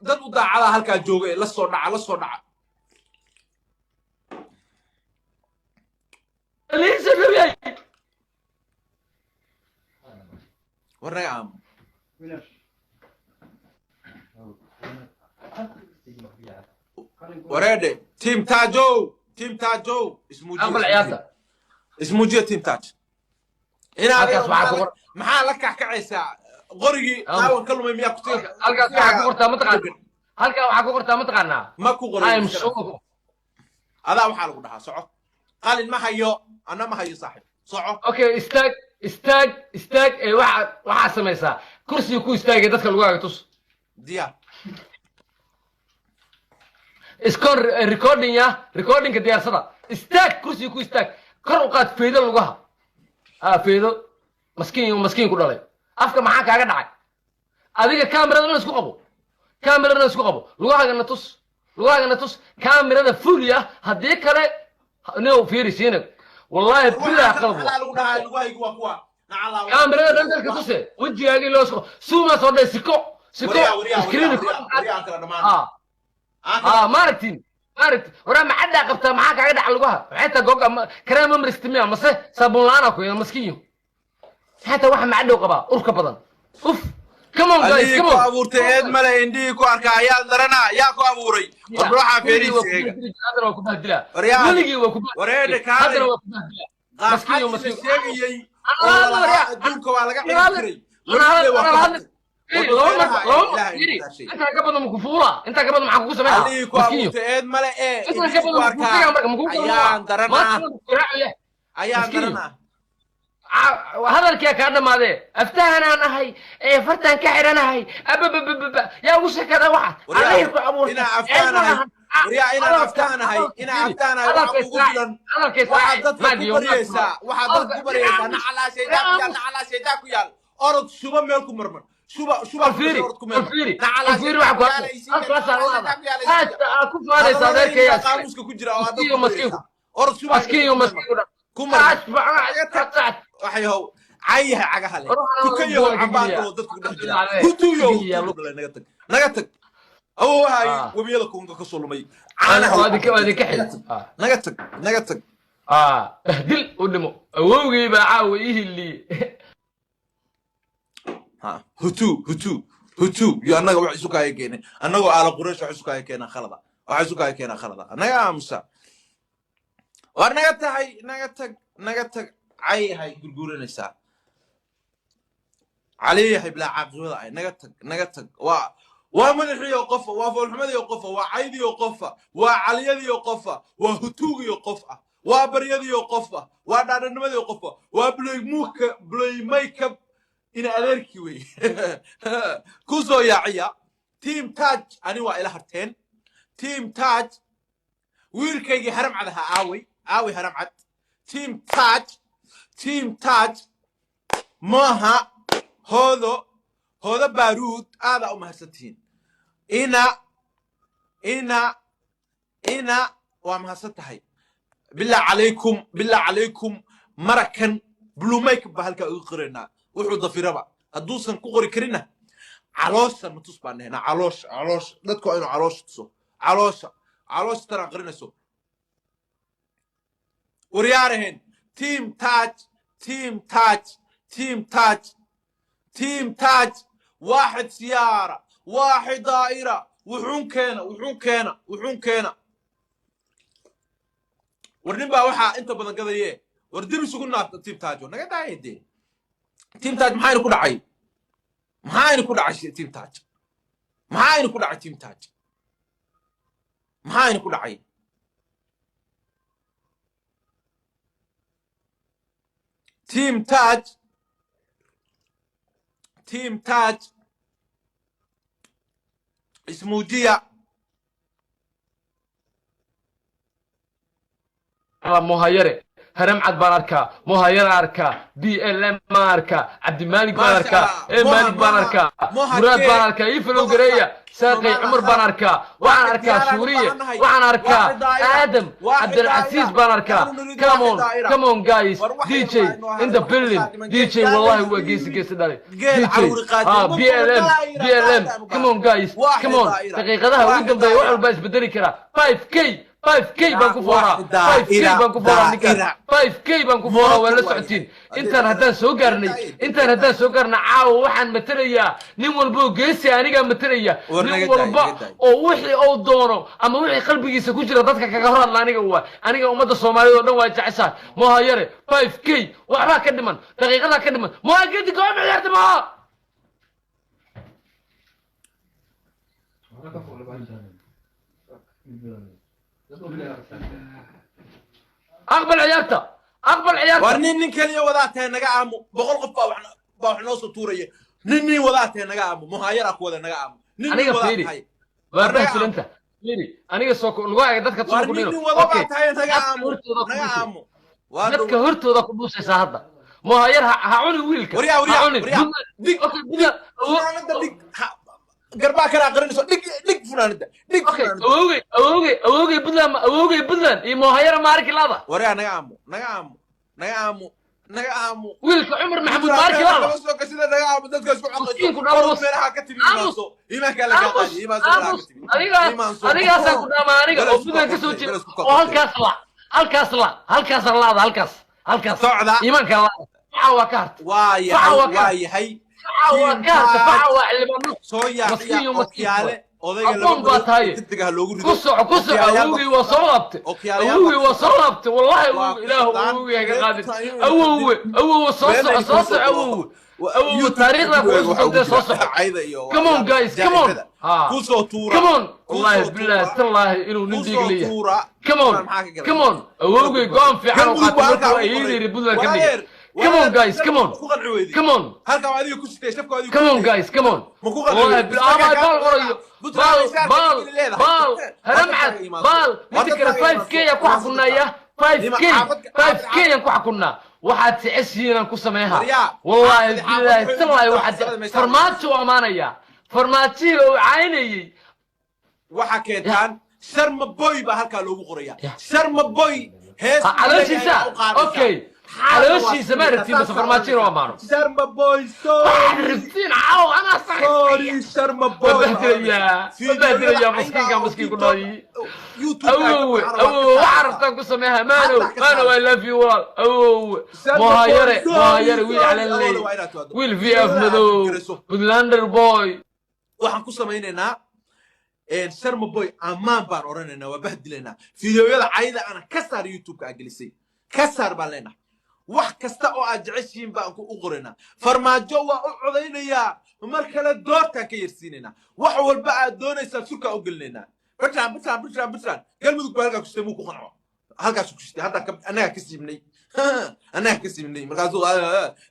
Dad u daacadaa halkaa jooga ee la soo dhaca, la soo dhaca. Liisa nabiyay. War naga aamo. Winner. Wareedhe Team Taajow, Team Taajow. Aqbal Ismuujiya. Ciyaarta. Ismuujiya Team Taaj. Inaad Halkaas waxaa ku qor maxaa la kackacaysaa? Qorigii qaawan ka lumay miyaa ku Halkaas waxaa ku qortaa, mataqaana? Halkaa waxaa ku qortaa, mataqaanaa? Ma ku qoray. I'm so Adaa waxaa lagu dhahaa soco. Qalin ma hayo, anna ma hayo, saaxib, soco. Okay, istaag, istaag, istaag. Ee waxaa samaysaa kursiga ku istaagay, dadka lagu tus. Diyaar. Iskon recording ya, recordingka diyaarsada. Istaag, kursiga ku istaag, kor u qaad, feedo lugaha, ha feedo. Maskiin, maskiin ku dhalay, afka maxaa kaaga dhacay adiga? Kaamiradana isku qabo, kaamiradana isku qabo. Lugahaagana tus, lugahaagana tus, kaamirada fuliya. Haddii kale nin fiiri siina, wallahi billahi qalab. Waxaa lagu dhahaa lugahaygu waa kuwa nacalaa. Kaamirada dhan dalka tuse, wejigaagii loo soo suuma soo dhay, siko siko. Waryaa, waryaa. Screen. Waryaa, waryaa, kala dhamaan. Ah ah, maaragtin, maaragti? Waraa maxaddaa qabtaa? Maxaa kaaga dhaca lugaha? Maxay taa googa kareem mamristimiya mase saabuun la-aan ku maskiinyo? Maxay taa waxa macadhow qabaa urka badan? Uf, come on guys. Adigii Come ku on. abuurtay eed male, indhihii ku arkaa ayaa daranaa. Yaa ku abuuray? War waxaa feerihiisa eega. Haddana waa ku bahdilaa. Waryaa. Weligii waa ku Wareedhe, kaalay. Haddana waa ku bahdilaa, maskiinyo. Qaaxadii la Maskiin. sheegayey Ana oo la hadla, lalahaa waryaa. adduunka waa laga Ana la xiri hadla. jiray. Ana Weligeed waa la ka hadla. hartay. Laba mar, laba mar. Ilaahay Fiiri. intaa shay. Intaa ka badan maku fuulaa? Intaa ka badan maxaa kugu sameynaa? Allihii ku Maskiinyo. abuurtay eed male ee Intaa ka indhihii ku badan maku arkaa tagaa marka maku ayaan daranaa, maanta. ayaan Maskiin. daranaa. Hadalkaa kaa dhammaadee, aftahanaan ahay ee fartaan ka xidhanahay ababababa yaa ugu sheekada waxa Waryaa, Allihii ku abuurtay inaa aftaanahay, waryaa, inaan aftaanahay, inaan aftaanahay waxa kugu filan. Waxaad dadka ku baryaysaa, waxaad dadka ku baryaysaa nacalaa shaydaa ku yaal, nacalaa shaydaa ku yaal. Orod shuba meel ku marmar, shuba, shuba. Al fiiri. Orod ku meel. Al fiiri. Nacalaa Al fiiri, waxa ku shaydaa ku yaal, ay siiya, halkaasaa nacalaa laada shaydaa ku yaal, ay siiya. Aad aa ku faanaysa adeerkaya. Qaamuuska ku jira oo aad dadka Maskiin, ku maskiin. baryaysaa. Orod shuba. Maskiin, maskiin. Ku marmar. Waxay how cayaha cagaha leh tukayahow cambaarka oo dadku dhex jira hutuyow dhalay. Naga tag, naga tag. Awowahay webiyada kuunka ka soo lumay caanaha. Waa idinka xil. Naga tag, naga tag. Bahdil u dhimo, awowgii baa caawa ii hiliyey. Ha hutu, hutu, hutu iyo annaga wax isu kaaya keenay. Annagoo aala Quraysh wax isu kaaya keenaa khalada, wax isu kaaya keenaa khalada. Naga aamusa. War naga tahay, naga tag, naga tag. Cayahay gurguuranaysaa, caliyahay bilaa caaqibada ay. Naga tag, naga tag. Waa madaxiyo qofa, waa foolxumadiyo qofa, waa caydiyo qofa, waa caliyadiyo qofa, waa hutuugiyo qof ah, waa baryadiyo qof ah, waa dhaadhanimadiyo qof ah, waa bulaymuka bulaymykab ina adeerkii wey ku soo yaaciya. Team Taaj ani waa ila harteen. Team Taaj, wiilkaygii haram cad ahaa aaway? Aaway haram cad? Team Taaj, Team Taaj maaha. Hoodo, Hoodo Baaruud, aadaa u mahadsantihiin. Ina ina ina Waa mahadsan tahay. Billah calaykum, billah calaykum. Marakan blue make baa halkaa ugu qoraynaa. Wuxuu dafiraba hadduusan ku qori karinna, caloosha ma tus baan dhehnaa. Caloosha, caloosha dadku waa inuu caloosha tuso. Caloosha, caloosha tanaa qarinayso. Waryaaraheen, Team Touch, Team Touch, Team Touch, Team Touch. واحد سيارة، واحد دائرة. Wuxuun keena, wuxuun keena, wuxuun keena. War nin baa waxaa inta badan gadaye. War dib isugu naabta. Team Touch naga daaya dee. Team Touch, maxayna ku dhacay? Maxayna ku dhacay? Team Touch, maxayna ku dhacay? Team Touch, maxayna ku dhacay? Team Touch, Team Touch, ismuujiya. Mohayare haramcad baan arkaa, Mohayare arkaa, BLM baan arkaa, Cabdimaalik baan Maasha arkaa, Allah. E Moha, Maalik baan Moha, arkaa, Moha Muraad Kee. baan arkaa, ii falow gareeya, Saaqay Somaal Cumar baan arkaa, waxaan Waaxid arkaa diyaaraan u Suuriye, baahannahay. waxaan arkaa Waaxid daa'ira. Aadam Waaxid Cabdilcasiis daa'ira. baan arkaa. Naanu nuriid Come waaxid on, daa'ira. come on guys. War wax yar DJ baa inoo in the haray. building. Wax dhiman. DJ, Geel wallahi daa'ira. waa geesi, geesi dhalay. Geel DJ caruuri qaatay. Ah, Ma BLM, daa'ira, BLM, daa'ira come on guys, Waaxid come on. daa'ira. Daqiiqadaha ugu Waaxid dambeeya wax daa'ira. walbaa isbedeli karaa. 5K, 5K baan ku fooraa. Waaxid 5K daa'ira, baan ku fooraa ninkan. daa'ira. 5K baan ku fooraa, waa la Mooto socotiin. waaye. Intaan haddaan soo gaarnay, intaan haddaan soo gaarnay caawa, waxaan matalayaa nin walba oo geesi, anigaa matalaya. War nin naga daay, walba naga daay. oo wixii uu doono ama wixii qalbigiisa ku jira dadka kaga hor hadla, aniga waa aniga. Ummadda Soomaaliyeed oo dhan waa jeceshahay. Mohayare 5K waxbaa ka dhiman, daqiiqadaa ka dhiman. Moha gedi gooma ciyaarta moha. Aqbal ciyaarta, aqbal ciyaarta. War nin nin keliya wadaa tahay, naga aamu. 100 qof baa wax baa wax noo soo tuuraya. Nin nin wadaa tahay, naga aamu. Muhaayaraa ku wada, naga aamu. Nin nin Aniga wadaa fiiri. tahay. Waa War naga bahsilanta, fiiri, aniga soo lugahaaga dadka War soo ku nin dhino. nin wada Okay, baa tahay, naga dadka aamu, hortooda ku naga dhuusay. aamu. Waa Dadka hortooda ku dhuusaysaa hadda. Mohayar ha cunin wiilka. Waryaa, Ha waryaa, cunin. waryaa. Dig, Okay, Buntland funaanada dhig. Garbaa kala aqrinayso. Dhig, dhig funaanada, dhig Okay, funaanada. Awowgay, awowgay, awowgay Buntland, awowgay Buntland iyo Mohayara ma arki laada. Waryaa, naga aamu, naga aamu, naga aamu, naga aamu. Wiilka Cumar Maxamuud ma arki laada. Kama soo gashida, naga aamu. Dadka isku caqayso. Miskiinku dhawas. Meelaha ka timi Aamus. imaanso. Iimaanka la kaa Aamus, qaadi, iimaan soo meelaha aamus, ka timi. adigaas, Iimaan soo. adigaasaan ku dhaamaa aniga Belas oo isku Buntland ka soo qabtay, jeeda belas isku oo qabtay. Halkaas la, halkaas la, halkaasaan laada, halkaas, halkaas. Socda. Iimaanka laada. Faca waa ka harta. Waa Faca yahay, waa ka waa yahay. Faca waa ka harta, faca waa xildhibaano. Soo Maskiin yaaciya iyo maskiin. Okyaale odayga Aqoon laba baa tahay. degdeg ah loogu rido. Ku soco, ku soco. Okyaalayaal Awowgay waa soo laabtay. Okyaalayaal Awowgay waa soo laabtay wallahi. Waa Awowgay, ilaahu kusocdaan. awowgay haga qaadin. Reer Awowe, awowe, soo Been soco, ay soo kusoo soco. tuuro. Awowe, awowe, taariikhdaa YouTube ku waxaa ugu socotee, soo jira soco. cayda iyo Come on guys, come on. jaa'ifada. Ha. Kusoo tuura. Come on. Wallahi Kusoo billahi tuura. tallahi inuu nin dhiig Kusoo leeyahay. tuura. Come on. Maxaa ka galay? Come on, awowgay go'aan fiican oo Galmudug qaatay baa halkaa markuu ugu qoray. ayadii Puntland ka dhigay. Wareer, Come on wareer, guys, come on. ku qanci weydii. Come on. Halkaa waa adiga ku sitay, shafka waa adiga ku Come on sitay. guys, come on. Ma ku qanci Wallahi weydii? bil ama baal qorayo. Puntland Baal, ay saarka baal, keli leedahay. baal, Waa haramcad, dadkaaga imaanso. baal. Waa Midda kale dadkaaga 5K imaanso. yaa ku xakunaya. 5K, Xaafad- 5K yaan ku xakunaa. Waxaad jeceshihiin aan ku sameeha. Waryaa, Wallahi xaafad- billahi xaafad tallahi waxay u waxaad jirtaa meesha. Farmaajo u amaanaya, farmaajihii uu caynayay. Waxaa keentaan Sharma Boy baa halkaa loogu qoraya. Ya. Sharma Boy hees Ha, calooshiisa, okay, calooshiisa ma rabtiin base farmaajo inuu amaano. Sharma Boy, sorry. Waxaad rabtiin caaw anaa sax. Sorry, Sharma Boy. Ma bahdelayaa, ma bahdelayaa maskiinka, maskiin ku dhaayay. Awowe, awowe, waxaa rabtaan ku sameeha. Maanow, maanow, I love you walaal. Awowe, Mohayare, Mohayare, wiil calan leey, wiil VF madow, Puntlander boy. Waxaan ku samaynaynaa Sharma Boy ammaan baan odhanaynaa, waa bahdilaynaa. Fideoyada cayda ana ka saar YouTube-ka aa gelisay, ka saar baan leenahay. Wax kasta oo aad jeceshihiin baan ku u qoraynaa. Farmaajo waa u codaynayaa mar kale, doortaan ka yarsiinaynaa. Wax walba aad doonaysaa surkaa u gelinaynaa. Puntland, Puntland, Puntland, Puntland, Galmudug baa halkaa ku sitay, muu ku qanco halkaas ku sitay. Hadda annagaa ka siibnay, annagaa ka siibnay. Markaasuu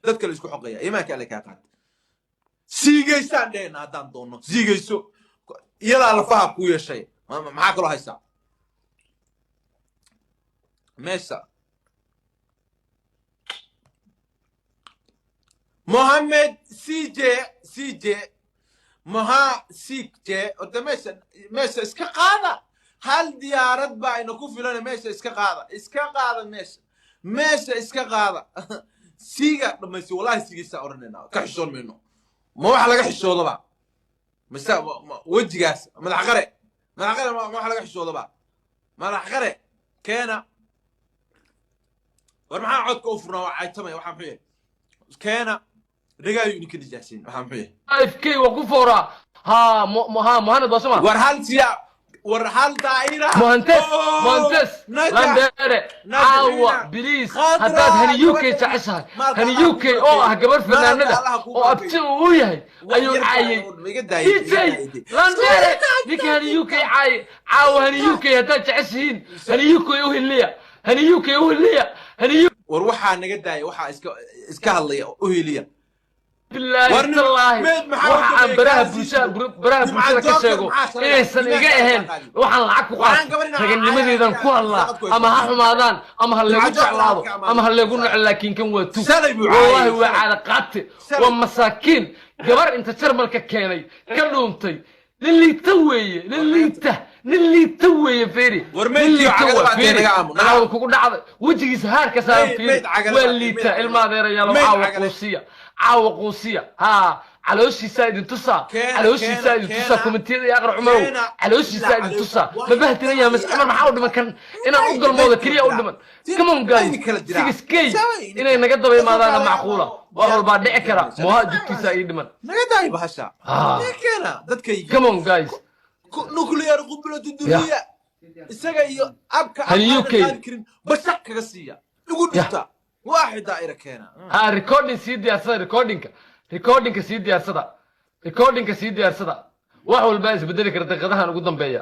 dad kale isku xoqaya. Iimaanka Alle kaa qaata. Siigaysaan dhehna haddaan doonno, siigayso iyadaa lafaha ku yeeshay. Maxaa kaloo haysaa meesha? Mohamed CJ, CJ, Moha CJ. Horta meesha, meesha iska qaada. Hal diyaarad baa ina ku filan. Meesha iska qaada, iska qaada meesha, meesha iska qaada. Siiga dhamaysi, wallahi sigiisaa odhanayna, ka xishoon mayno. Ma waxa laga xishoodaba mise wejigaas madax qare, madax qare, ma waxa laga xishoodaba? Madax qare keena. War maxaa codka u furnaa? Waa caytamaya. Waxaa muxuu yahay? Keena dhegaayu idinka nijaasiin. Waxaa muxuu yahay? 5K waa ku fooraa. Ha ha, Mohamed waa soma. War hal siya, war hal daa'ira. Mohantes. Oh, Mohantes. Najax. Landere. Najax. Caawa Ina. biliis. Khadra, Haddaad Hani UK gabadha- jeceshahay, Maalka Hani Allah UK kuu oo ah barakeeyo. gabar Maalka fanaanada Allah kuu oo barakeeyo. abti uu u yahay Wax ayuu yar baa caayay. iga daayay, DJ iga daayay. Landere, ninka Hani UK caayay caawa. Hani UK haddaad jeceshihiin, Hani UK u hiliya, Hani UK u hiliya, Hani UK. War waxaa naga daaya, waxaa iska hadlaya u heliya. Bilaahi War tallaahi, meed maxaa waxa u aan dambeeyay? baraha Kaasi bulshada jiro. baraha Nimca bulshada ka Joker sheego maxaa shalay? inaysan Nimanka iga ahayn qaadi. waxaan lacag ku Waxaan qaato gabar inaan raganimadeedan ku hadlaa. saqad ku Ama ha haysto. xumaadaan ama ha leegu Nimca Joker jeclaado ka amaanay. ama ha leegu naco, laakiin kan waa tug. Shalay buu Wallaahi caayay, waa shalay. caada qaate. Shalay. Waa masaakiin gabar inta Jarmalka keenay ka dhuuntay. Nin liita weeye, nin liita, nin liita weeye. Feri. War Nin meydkii liita cagada waa baa Feri. naga aamu, naga Caawa aamu. kugu dhacday, wejigiisa haarka saaran. Meyd- Feri meyd cagada waa baa- liita. meyd- Ilma adeerayaalo, meyd caawa cagale. quusiya, caawa quusiya. Haa, calooshiisaa idin tusaa. Keena, Calooshiisaa keena, idin tusaa. keena. Komitiyada iyo aqra Cumarow. Keena. Calooshiisaa Ilaa idin tusaa. caloosha. Ma bahtiraya mas Cumar? Maxaa u dhiman kan inaan u galmooda keliya u dhiman? Come on guys, Idin kala diraa. 6K inay naga daba imaadaana macquula. Wax walbaa dhici kara. Moha jugtiisa ii dhiman. Naga daay bahasha. Ah. Naga keena dadkayga. Come on guys. Nuclear qubulatu duriya isaga iyo abka Hal aan UK. qaadi karin bashaq kaga siiya igu dhufta waaxid daa'ira keena. Ha, recording sii diyaarsada, recordingka, recordingka sii diyaarsada, recordingka sii diyaarsada. Wax walbaa isbedeli kara daqiiqadahan ugu dambeeya.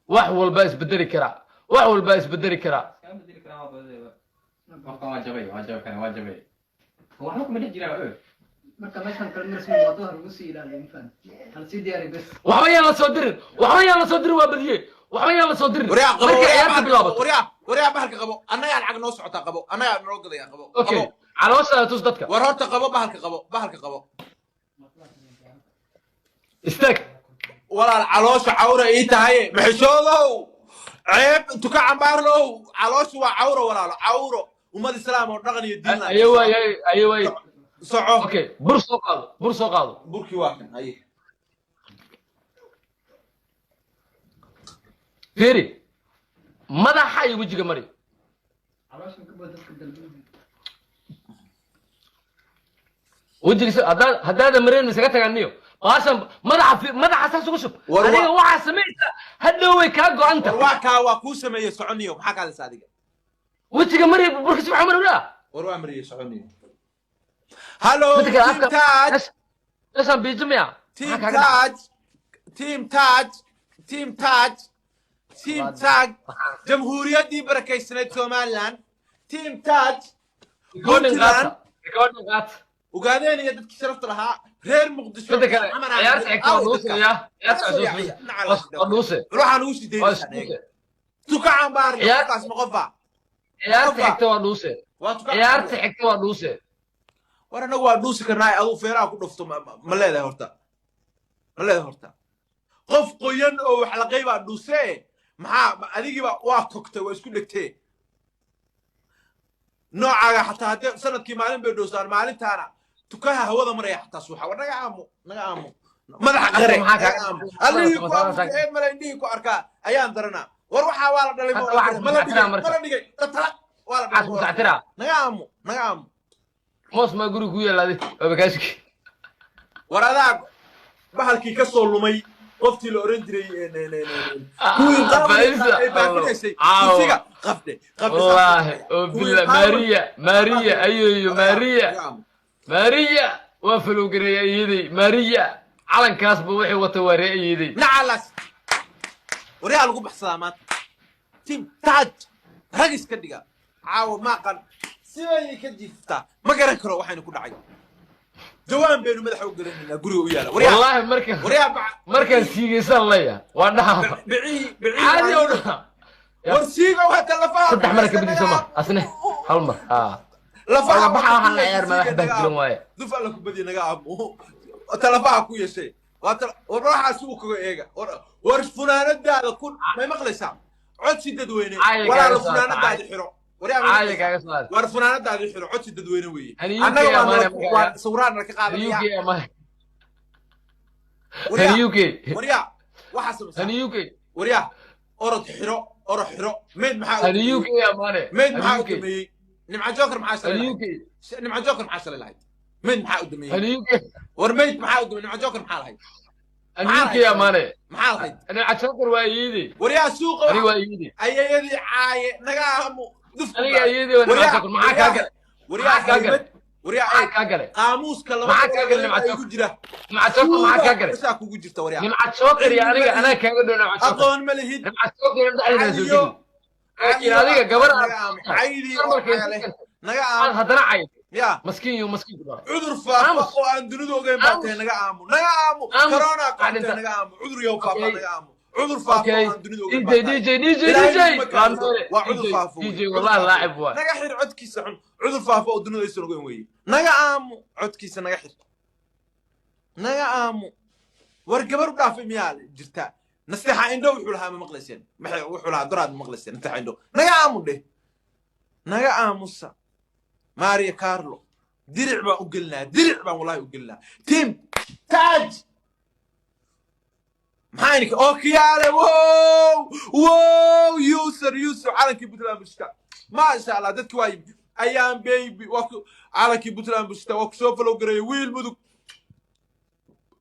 Wax walbaa isbedeli karaa, wax walbaa isbedeli karaa. Iskama bedeli karaa, waa badayba. Qofkan waa jabay, waa jabay, kan waa jabay. Waxba kuma dhex jiraa oo. Marka meeshan kale marsi wadada lagu sii ilaaliyo, mafahant? Hala sii diyaariyo bes. Waxba yaan la soo dirin, waxba yaan la soo dirin. Waa badiyey, waxba yaan la soo dirin. Waryaa qabo. Markay Waryaa ciyaarta bahalka qabo. bilaabato. Waryaa, waryaa bahalka qabo. Annagaa lacag noo socotaa, qabo. Annagaa noo gadaya, qabo. Okay. Qabo. Calooshaada tus dadka. War horta qabo bahalka, qabo bahalka, qabo. Istaag. Walaal, caloosha cawra ii tahay, maxishoodow, ceeb tuka cambaarlow. Calooshu waa cawro, walaalo, cawro. Ummad islaam oo dhaqan iyo diin. Ayo waay, ayo waay. Soco. Okay, bur soo qaado, bur soo qaado. Burkii waa kan, haye. Fiiri, madaxa iyo wejiga mari. Calooshan ka bood dadka dalbinaya. Wejiga haddaada mareen isaga tagaan niyo baashan madaxa madaxa saas ugu shub. War Adiga waxaa samaysa hadhow way kaa go-anta. War waa kaa, waa kuu sameeyey, soconiyo. Maxaa kaadaysa adiga? Wejiga mari burka si fiican mari ulaa. War waa mariyey, soconiyo. Hallo. Midda kale Team afka Taj. Meeshaan biijo miya? Team Maxaa kaaga dhacay? Taj, Team Taj, Team Taj, Team Taj, jamhuuriyaddii barakaysanayd Somaliland, Team Taj. Recording Puntland. qaata, recording qaata. Ogaadeen iyo dadkii sharafta lahaa reer Muqdisho. Midda kale Amar aan ciyaarta xigta waa aaway dhuuse. dadkaas. Ya, ciyaarta Soo xigta yaaciya, nacala. waa dhuuse. Waxaan ugu sii Waa daynaysaa dhuuse. eega tuka cambaar. Qofkaas ma qofa? Ciyaarta Qofa. xigta waa dhuuse. Waa tuka. Ciyaarta xigta waa dhuuse. War annagu waa dhuusi karnaa. Aduu feeraha ku dhufto ma leedahay horta? Ma leedahay horta? Qof qoyan oo wax la qaybaa dhuusee. Maxaa adigiiba waa kogtay, waa isku dhegtee noocaaga. Xataa haddee sanadkii maalin bay dhoosaan, maalintaana tukaha hawada maraya xataa suuxa. War naga aamu, naga aamu, madaxa qare. Maxaa naga aamu. Allihii ku maxaa abuurtay ee male indhihii ku arkaa ayaan daranaa. War waxaa waa la dhalay. Hadda waxaad ma la dhigay mutactiraa marka. Ma la dhigay tatala waa la Waxaad dhalay. mutactiraa. Naga aamu, naga aamu. Moos maa guriga ku yaalaadi waaba kaashiki. War adaa bahalkii ka soo lumay qoftii la oran jiray kuwii Faiza, qaabka ay baafinaysay caawa. kursiga qabde qabde. Wallaahi oo billah, Maria, Maria ayoyo, Maria, Maria waa falowgareeyay ayeeday. Maria calankaasba wixii wata waa ree ayeeday. Nacalas, waryaa lagu baxsadaa maanta. Team Taaj, rag iska dhiga caawa. Maaqan siday ka jiiftaa, ma garan karo waxaynu ku dhacay. Jawaan baynu madaxa u gelinaynaa guriga u yaala, waryaa. Wallaahi marka waryaa markaan siigaysaan leeyahay waa dhaha. Bicihii bicihii. Caadi oo dhaha. War siiga waa talafaha. Saddex mara ka badiso ma asne hal mar haa. Lafaha baxa waxaa la ciyaar madax baa jiran waaye. Duf alla ku badiya, naga aamu. Talafaha ku yeeshay. War waxaas uu kaga eega. War funaanadaada ku may maqlaysaa? Codsi dadweyne. Caayi walaalo kaaga soo funaanadaadi xiro. Waryaa, may Caadi maqlaysaa? kaaga soo haad. War funaanadaadi xiro, codsi dadweyne weeye. Hani UK Annaga waa amaane. waa sawiraan ka qaadanaya. UK amaane. Waryaa, Hani UK. waryaa, waxaa samaysaa. Hani UK. Waryaa, orod xiro, orod xiro. Meyd maxaa u Hani dambeeyey? UK amaane. Meyd Hani maxaa u UK. dameeyey? Nimca Joker maxaa shalay Hani lahayd? UK. Nimca Joker maxaa shalay lahayd? Meyd maxaa u dameeyey? Hani UK. War meyd maxaa u dameeyey? Nimca Joker maxaa lahayd? Hani Maxaa UK lahayd? amaane. Maxaa lahayd? Ani Cajokar waa iidi. Waryaa, suuqa Ani waa iidi. Ayayadii caaye naga aamu dufku. Aniga ayeedii waa Nimca Joker. Maxaa kaa galay? Waryaa, Maxaa kaa galay? haybad waryaa. Maxaa Eeg kaa galay? qaamuuska laba Maxaa kaa galay, Nimca igu Joker? jira. Nimca Joker maxaa kaa galay? Saa kugu jirta, waryaa. Nimca Joker iyo aniga anaa kaaga dhow Nimca Joker. Aqoon ma lihid. Nimca Joker dhexdeeda soo Caliyo geli. Laakiin adiga gabar aad naga aamu caydii oo markay cagale naga aad aamu. Haddana cayday. Ya. Maskiin iyo maskiin ku dhaco. Cudur faafa Aamus. oo aan dunidu ogeyn baa tahay. Aamus. Naga aamu, naga aamu. Aamus. Corona Waxaa qabtay. dhinta. Naga aamu, cudur yow faafa. Okay. Naga aamu, cudur faafa Okay. oo aan dunidu ogeyn DJ baa tahay. DJ DJ Ilaahay DJ. kuma kaadido. Waa cudur DJ faafo wey. DJ Cudur wallahi faafo. laacib waay. Naga xir codkiisa xun. Cudur faafo oo dunidu aysan ogeyn weeye. Naga aamu, codkiisa naga xir, naga aamu. War gabar u dhaafay miyaa jirta? Nasteexa indho wuxuu lahaa ma maqlayseen? Maxay wuxuu lahaa doraad ma maqlayseen? Nasteexa indho naga aamu dheh, naga aamusa. Mario Carlo diric baan u gelinaa, diric baan wallahi u gelinaa. Team Taaj maxaa idinka okiyaale? Wow, wow, user user, calankii Puntland bushta, maasha Allah. Dadki waa yimi. Ayaan baby waa ku calankii Puntland bushta, waa kusoo follow gareeyay. Wiil Mudug,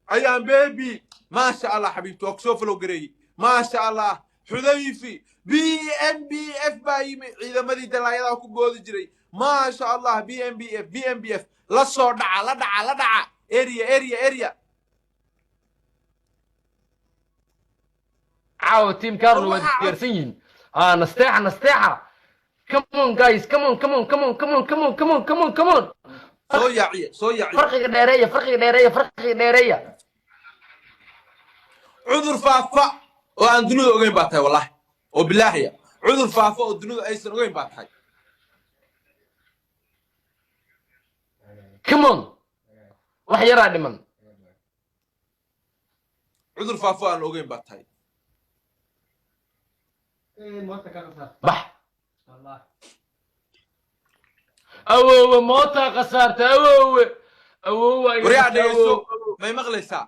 ayaan baby, maasha Allah, xabiibti, waa kusoo follow gareeyey, maasha Allah. Xudayfi BMBF baa yimi, ciidamadii dalaayadaha ku boodi jiray, maasha Allah. BMBF, BMBF, la soo dhaca, la dhaca, la dhaca. Area, area, area. Caawa team Carlo waa Waxaa diyaarsan yihiin. Ah, nasteexa, nasteexa. Come on guys, come on, come on, come on, come on, come on, come on, come on, come on. Soo yaaciya, soo yaaciya. Farqiga dheereeya, farqiga dheereeya, farqiga dheereeya. Cudur faafa oo aan dunida ogeyn baa tahay, wallahi oo bilaahiya, cudur faafa oo dunidu aysan ogeyn baa tahay. Come on, wax yaraa dhiman. Cudur faafo aan ogeyn baa tahay. Moota ka khasaar. Bax. Wallah. Awoowe, mootaa khasaarta, awoowe, awoowe iga Waryaa, qabta, dhegeyso. awoowe. May maqlaysaa?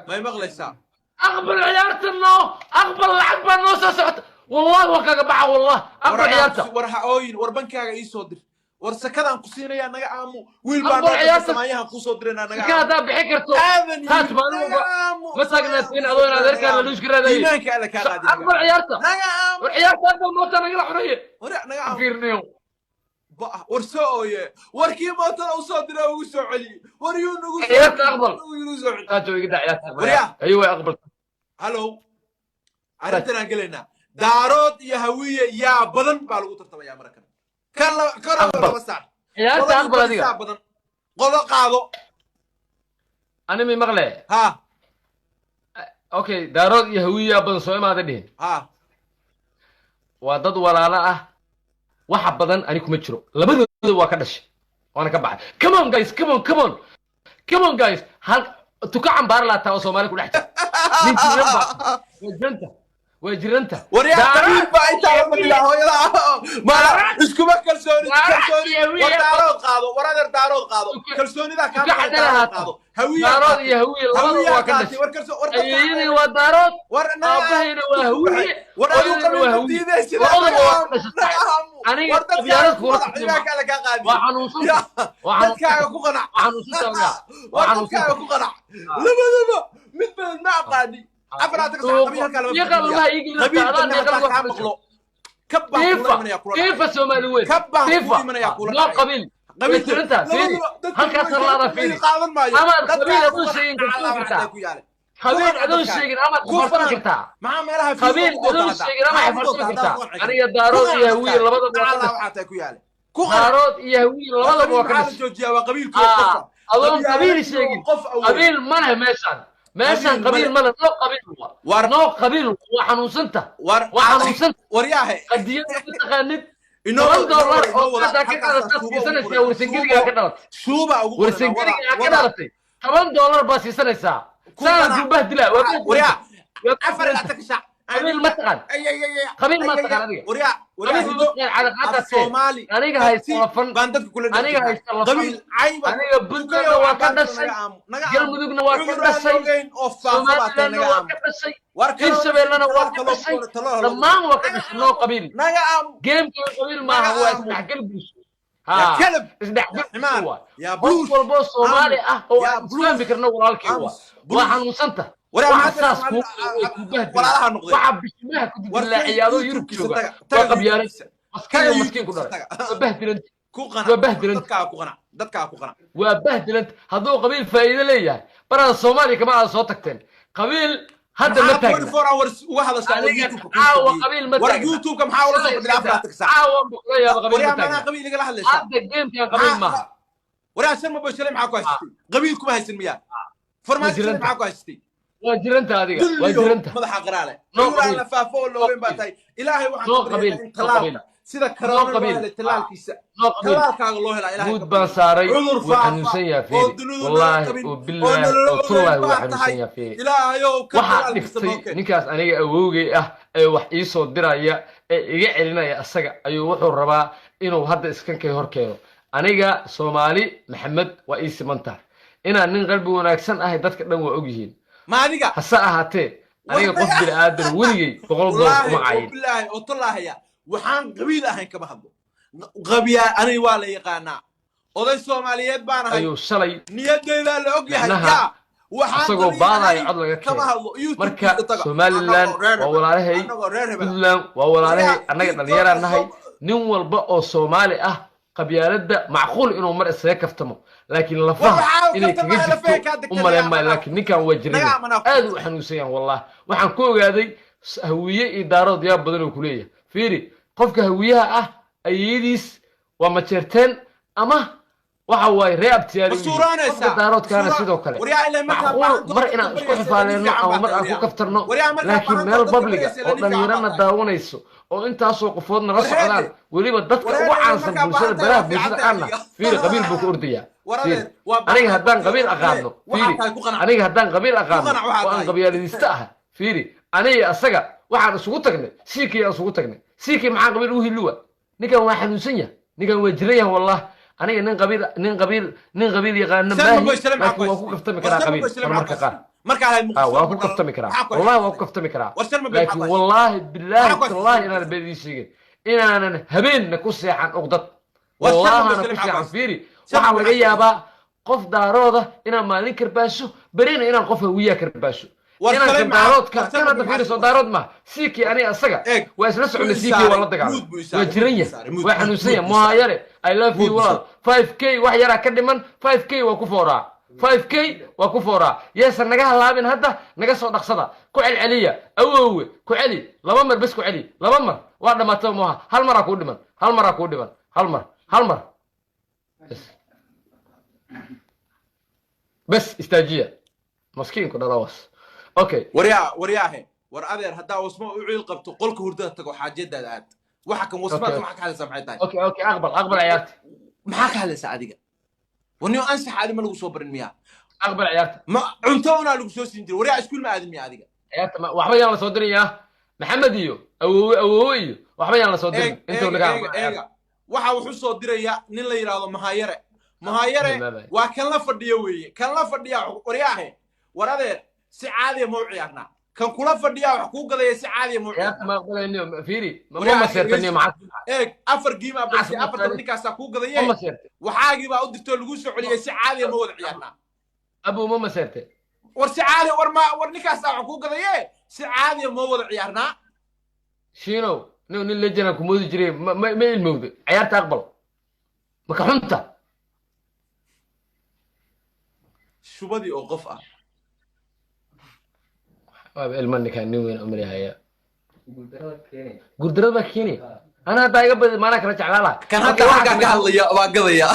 May maqlaysaa? Aqbal ciyaarta noo aqbal, lacag baa noo soo socota, wallahi waa kaga baxa, wallah, aqbal ciyaarta. War ha ooyin. War bankaaga ii soo dir. War sakadaan ku siinayaa, naga aamu. Wiil baa Aqbal noo ciyaarta. Samaayahan kuu soo diraynaa, naga Sika aamu. Haddaa bixin karto Aadan taas yimid, baan naga aamu. Ma taagnaatiin adoo in adeerkaa laluushka raadayay. Iimaanka alla kaa qaadi. Aqbal ciyaarta. Naga aamu. War ciyaarta aqbal, moota nagala xunaye. War naga aamu. Fiirniyo. War soo ooye. Warkii mootada u soo diray ugu soo celiye. War yuu nagu soo Ciyaarta aqbal. Yuu soo celiye. Taajo iga daa ciyaarta aqbal. Waryaa. Ayu way aqbal. Hallow, arrintan aan gelaynaa, Daarood iyo Hawiye yaa badan baa lagu tartamayaa markan. Kan kan Aqbal. laba saar. Ciyaarta aqbal adiga. Yaa badan, qolo qaado. Ani mi maqle? Ha. Okay, Daarood iyo Hawiye yaa badan soo imaada dhihin. Ha. Waa dad walaalo ah, waxa badan ani kuma jiro, labadooda waa ka dhashay waana ka baxay. Come on guys, come on, come on, come on guys. Hal tuka cambaar laataa oo Soomaali ku dhex jira, nin jiran baa, waa jiranta, waa jiranta. Waryaa, qabiil baa intaa la fadhiyaa hooyada maala iskuma kalsooni. Daarood Kalsooni. iyo Hawiye. War Daarood qaado, war adeer Daarood qaado. Kalsoonidaa kaa Tuka maqan. xadana Daarood haato. qaado, Hawiyaa. Daarood iyo Hawiye labadaba Hawiyaa waa ka qaatay. dhashay. War kalso war. Ayeeyadii waa Daarood, War aabahayna waa Hawiye, war adigu hooyadayna waa qabiil Hawiye. diidaysid. Labadaba waa ka dhashay. Aniga War qabyaalad kula dadkaaga tartama. alla kaa qaadi. Waa xanuunsanta, waa Dadkaaga xanuunsanta. ku qanac. Waa xanuunsanta, waa War xanuunsanta. dadkaaga ku qanac. Labadaba mid badan ma aqaani. 24 saac qabiil halkaa lama Dhiiqa lugaha ii gelin qabiil kartaa, adaan badna dhiiqa hataa lugaha kaa kula maqlo kab baan kula Tiifa imanaya, kula dhacay. Tiifa Soomaali weyn. Kab baan Tiifa kula imanaya, kula noo dhacay. qabiil way jirantaa, fiiri halkaas laada, fiiri qaadan maayo. Amaad qabiil Dadkaaga adoo ku qanac, sheegin kartaa Allah kartaa. waxaa ku yaale. Qabiil Ku adoo qanac. sheegin amaad Ku xafarsan qanac. kartaa. Maxaa meelaha Qabiil fiiska ku adoo doontaa? sheegin ama Maxaa ku xafarsan doontaa? kartaa. Haddaad ku qanci Aniga Daarood iyo Hawiye labadaba waa ka Allah dhashay. waxaa tahay ku yaale. Ku qanac. Daarood iyo Hawiye labadaba waa ka Maxaa la dhashay. joojiyaa? Waa qabiilkii qofka. Adoon qabiil sheegin. Qof awood. Qabiil ma leh meeshaan, meeshaan Qabiil qabiil ma leh, noo qabiil wa noo qabiil, waa xanuunsanta, War waa xanuunsanta. Waryaahe. Qadiyada ma taqaanid. Inoo $10 inoo oo wada kaasaa ka halkaasaa dhalatay shuuba ugu siisanaysaa qoran. Warsangeligaa ka dhalatay. Shuuba ugu qoran. Warsangeligaa ka dhalatay, $10 baa siisanaysaa. Ku Saan qanac. ku bahdilaa, waa bahdilanta. Waryaa, Waa afar bahdilanta. labaatan saac. Qabiil ma taqaan. Ay, ay, ay, ay. Qabiil ma Ay, ay, taqaan ay. adiga. Waryaa, waryaa, Qabiil ma hido. taqaan, cala Af qaataad. Soomaali Aniga karti haysta lafan. baan dadka kula dhex Aniga jirnaa. haysta lafan. Qabiil cayba. Aniga Puntlandna waa ka dhashay, Naga aamu, naga aamu. Galmudugna waa ka Cudur aan dhashay, ogeyn oo faafa baa tahay, Somalilandna naga waa aamu. ka dhashay, War kaloo Hirshabeellena waa ka kaloo dhashay, taloo dhammaan waa ka dhashay. Noo qabiil. Naga aamu. Geemka qabiil maaha, Naga waa aamu. isdhexgal bulsho. Ya Ha, kalab. isdhexgal Ya bulsho ximaar. waa Ya qof blues. walboo Soomaali ah oo Ya aan blues. isfahmi karno walaalkay waa Aamus. Blues. waa xanuunsanta. Waryaa, Waxa maanta saas kuu Soomaalida- ku bahdilay, walaalaha noqdeen. waxa bishimaha ku War dildilaaciyaadoo Yurub YouTube-kiisa jooga taga. waa Taga qabyaalad. YouTube-kiisa. Maskiin Taga oo maskiin ku YouTube-kiisa dhalay. taga. Waa bahdilanta. Ku qanac. Waa bahdilanta. Dadkaa ku qanac. Dadkaa ku qanac. Waa bahdilanta. Hadduu qabiil faa'iido leeyahay, barada Soomaaliya kama aada soo tagteen. Qabiil hadda ma Maxaa taagna. 24 hours uga hadashaa war Aniga YouTube-ka kuu caawa fadhiyey? qabiil ma War taagna. YouTube-ka maxaa ula soo fadhidaa 24 saac? Caawa buu kula yaaba qabiil ma Waryaa, maanaa taagna. qabiil igala hadlaysaa? Hadda geemkan qabiil maaha. Waryaa, shan mabo shalay maxaa ku haysatay? Qabiil kuma haysan miyaa? Farmaajo shalay Jiranta. maxaa ku haysatay? Waa jiranta adiga, waa Dulliyo jiranta. madaxa qaraale. Noo Cudur aan qabiil. la faafo oo loogeyn baa tahay. Ilaahay waxaan Noo ka qabiil, baryaynaa in noo talaalka qabiil. sida Noo corona loo qabiil. helay talaalkiisa, Noo qabiil. talaalkaaga loo helaa Ilaahay Guud ka baan baryo. saaray. Cudur Wuu faafa xanuunsan yahay, oo fiiri. dunidu nala Wallaahi qabin oo oo billaahi nalala oo ogeyn tullaahi wuu baa xanuunsan tahay. yahay, fiiri. Ilaahayow ka Waxaa talaalkiisa noo dhiftay keen. ninkaas aniga awowgay ah ee wax ii soo diraya ee iga celinaya asaga ayuu wuxuu rabaa inuu hadda iskankay hor keeno. Aniga Soomaali Maxamed waa ii siman tahay. Inaan nin qalbi wanaagsan ahay dadka dhan waa ogyihiin. Ma adiga? Hase ahaatee, aniga qof bini aadan weligay $100 Wallaahi uma oo cayin. bilaahi oo tallaahaya, waxaan qabiil ahayn kama hadlo. Qabiyaa aniga waa la yaqaanaa, oday Soomaaliyeed baan ahay. Ayuu shalay Niyadeydaa la og yahay. micnaha Yaa waxaan isagoo qabiil baadaya ahayn cod laga kama keenay. hadlo. Marka YouTube-kiisa taga. Somaliland Annagoo reer waa hebel, walaalahay, annagoo reer hebel. Puntland waa walaalahay. Waryaa, Annaga TikTok-ka dhallinyaraan nahay. soo Nin walba oo Soomaali ah qabyaaladda macquul inuu mar isaga kaftamo, laakiin War lafaha waxaa inay kaftan kaga maaha, lafahey jirto kaa u degtay, malayn naga maayo. amanaa. Laakiin ninkan waa jiran Naga yahay. amanaa. Aad u xanuunsan yahay wallah. Waxaan ku ogaaday Hawiye iyo Daarood yaa badan oo kuleeyahay. Fiiri, qofka Hawiyaha ah ayadiis waa Majeerteen ama waxa waaye ree abtiyaali Ma u yihiin. suuraanaysaa? Qofka Daaroodkaana sidoo kale. Waryaa, ilaa markaa Macquul baahanto mar dadka inaan isku baryaysa, xifaaleyno nin fiican ama baa mar aan tahay, ku kaftarno, waryaa, markaa laakiin baahanto meel dadka babliga baryaysa, oo nin fiican dhallinyarana baa tahay. daawanayso oo intaasoo qofood nala War heede. socdaan, weliba dadka War ugu heede, caansan markaa bulshada baahantahay baraha waa fiican bulshada tahay aanna adiga. fiiri, qabiil buu ku ordayaa. War Fiiri, adeer, waa aniga baahantahay haddaan qabiil dadka aqaano, waxaa fiiri, tahay ku qanac. aniga haddaan qabiil aqaano Ku qanac waxaa oo aan tahay. qabyaaladiista ah, fiiri, aniga asaga waxaan isugu tagnay siikii aan isugu tagnay siikii, maxaan qabiil u hiluwa? Ninkan waa xanuunsan yahay, ninkan waa jiran yahay wallah. Aniga nin qabiil yaqaana Shan maahi, mabo shalay maxaa ku laakiin waa ku haysatay? kaftami War karaa shan qabiil mabo shalay maxaa marmarka ku qaar. haysatay? Markaa lahayd Ah, Muqdisho waa ku ku kaftami karaa. maxaa ku Wallahi waa ku haysatay? kaftami karaa. War shan mabo maxaa Laakiin ku haysatay? wallaahi bilaahi Maxaa ku tallaahi haysatay? inaanan been idiin sheegin, inaanan habeenna ku seexan uqdad, War shan mabo wallaahana shalay ku maxaa ku seexan. haysatay? Fiiri, Shan waxaa mabo laga maxaa ku yaabaa qof Daarooda inaan maalin karbaasho, berina inaan qof Hawiyaa karbaasho, War inaan shalay kan maxaa- Daaroodka war shalay kan hadda maxaa fiiri soo ku- Daarood ma siikii aniga asaga Eeg, waa isla soconay. muu Siikii waa la isaaray, dagaalamay. muud buu isaaray, Waa jiran muud buu yahay, isaaray, muud, waa muud, xanuunsan muud yahay. buu isaaray. Mohaayare, I love you Muud buu walaal. 5K wax yaraa ka dhiman, 5K waa ku fooraa, 5K waa ku fooraa. Yeesan naga halaabin hadda, naga soo dhaqsada, ku celceliya awoowe, ku celi laba mar bes, ku celi laba mar, waa dhammaatay mooha. Hal maraa kuu dhiman, hal maraa kuu dhiman, hal mar, hal mar bes, bes istaajiya maskiinku dhalawas. Okay. Waryaa, waryaahe, war adeer, haddaa wasmo u ciil qabto, qolka hurdada tago, xaajadaada aad. Waxa kan wasmaadka Okay. maxaa ka hadlaysaa? Maxay tahay? Okay, aqbal, aqbal ciyaarta. Maxaa ka hadlaysaa adiga? Warniyo, ansax aadi ma lagu soo barin miyaa? Aqbal ciyaarta. Ma cunto unaa lagu soo siin jiray? Waryaa, iskuul ma aadin miyaa adiga? Ciyaarta waxba yaan la soo dirayaa. Maxamed iyo awoowe, awoowe iyo waxba yaan la soo dirin Eeg, intuu eega, naga eega, aqbal ciyaarta. eega, waxa wuxuu soo diraya nin la yidhaahdo Mahayare. Mahayare Hilmaamay. waa kan la fadhiyo weeye, kan la fadhiya. Waryaahe, war adeer, si caadiya ma u ciyaarnaa? Kan kula fadhiyaa wax kuu gadaya, si caadiya ma u Ciyaarta ciyaarnaa? ma aqbalayniyo, fiiri, ma Waryaa, maseertaniyo maxaa? Eeg, afar giimaa basay, Maxaa afartan ninkaasaa kuu Ma gadaye. maseerte? Waxaagii baa u dirtoo lagu soo celiyey. Si caadiya ma wada ciyaarnaa? Abu, ma maseerte? War si caadiya, war ma war ninkaasaa wax kuu gadaye, si caadiya ma wada ciyaarnaa? Shiinow, nin lejanaan ku moodi jiray, ma ilmowda. Ciyaarta aqbal, maka xunta. Shubadii oo qof ah. Waaba ilma ninkaan, nin weyn umrihaya. Guuldarrada keenaya. Guurdarada baa keenaya. Ana haddaa iga badi maanaa kala jeclaa laha. Kan hadda halkaa ka hadlaya waa gadaya.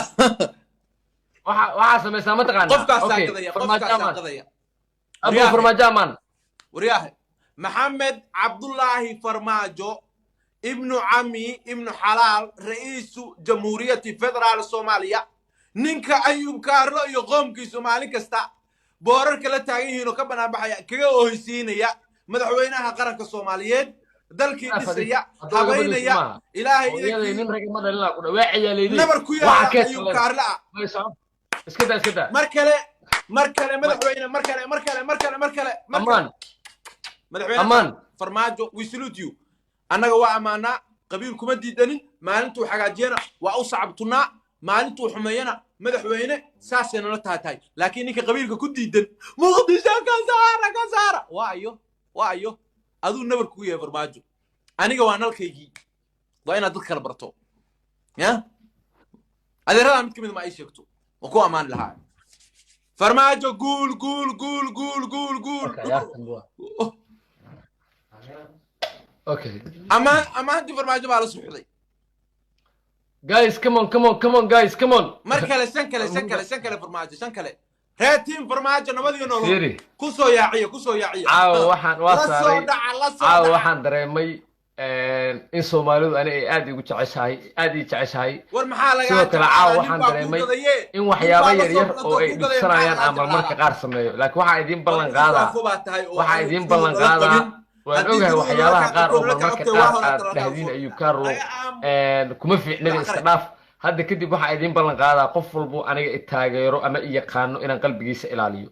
Waxaa samaysaa ma taqaanaa? Qofkaasaa Okay, gadaya. Farmaajo Qofkaasaa amaan. gadaya. Abu, Waryaahe. farmaajo amaan. Waryaahe, Maxamed Cabdullaahi Farmaajo, ibnu cami, ibnu xalaal, ra'iisu Jamhuuriyati Federaal Soomaaliya, ninka Ayub Kaarlo iyo qoomkiisu maalin kasta Boorarka la taagan yihiin oo ka banaanbaxaya, kaga oohaysiinaya madaxweynaha qaranka Soomaaliyeed, dalkii dhisaya, habaynaya, Ilaahay Hooyaday nin raga ma dhalin ku dhawaa ciyaaleydii. Nabar ku Waxa yaala keed ayuu leedahay. Kaarla ah. Way socon. Iska daa, iska daa. Mar kale, mar kale, madaxweyne, mar kale, mar kale, mar kale, mar kale, mar kale. Amaan. Madaxweyne Amaan. Farmaajo, we salute you. Annaga waa ammaanaa, qabiil kuma diidanin. Maalintuu xagaajiyana waa u sacabtunaa, maalintuu xumeeyana madaxweyne saasay nala tahay. Laakiin ninka qabiilka ku diidan, Muqdisho ka saara, ka saara, waa ayo, waa ayo. Aduu nabar kugu yahay Farmaajo. Aniga waa nalkaygii. Waa inaad dad kala barto ya adeeradaa mid ka mid ma ay sheegto, waa ku ammaani lahaa. Farmaajo, guul, guul, guul, guul, guul, guul. Okay, ciyaartan waa. Okay. Ammaan, ammaantii Farmaajo baa la suxday. Guys, come on, come on, come on, guys, come on. Mar kale, shan kale, shan kale, shan kale, Farmaajo, shan kale. Reer team Farmaajo, nabadiyo nolol. Fiiri. Ku soo yaaciya, ku soo yaaciya. Caawa waxaan waa La soo saaray. dhaca, la soo Caawa dhaca. waxaan dareemay in Soomaalidu ani ay aad igu jeceshahay, aad ii jeceshahay. War maxaa lagaa Sidoo kale caawa jeclaa? waxaan Nin baa kuu dareemay gadaye. in waxyaabo Nin baa la yar yar soo oo ay ku gadaya, dhibsanayaan maxaa aan marmarka lagaa qaar sameeyo, laakiin waxaan idiin ballan qaadaa, jeclaa? Baa tahay oo waxaan aan idiin dunida ballan nala qaadaa, qabin. waan Haddii ogahay dunida waxyaabaha nala qaar oo nala marmarka qabtay, qaar waa hore aad nala dhahdiin qabtay. Ayub Carlo Laga aamu. kuma fiicnida, iska dhaaf. Hadda kadib waxaa idiin ballan qaadaa, qof walbo aniga i taageero ama i yaqaano, inaan qalbigiisa ilaaliyo.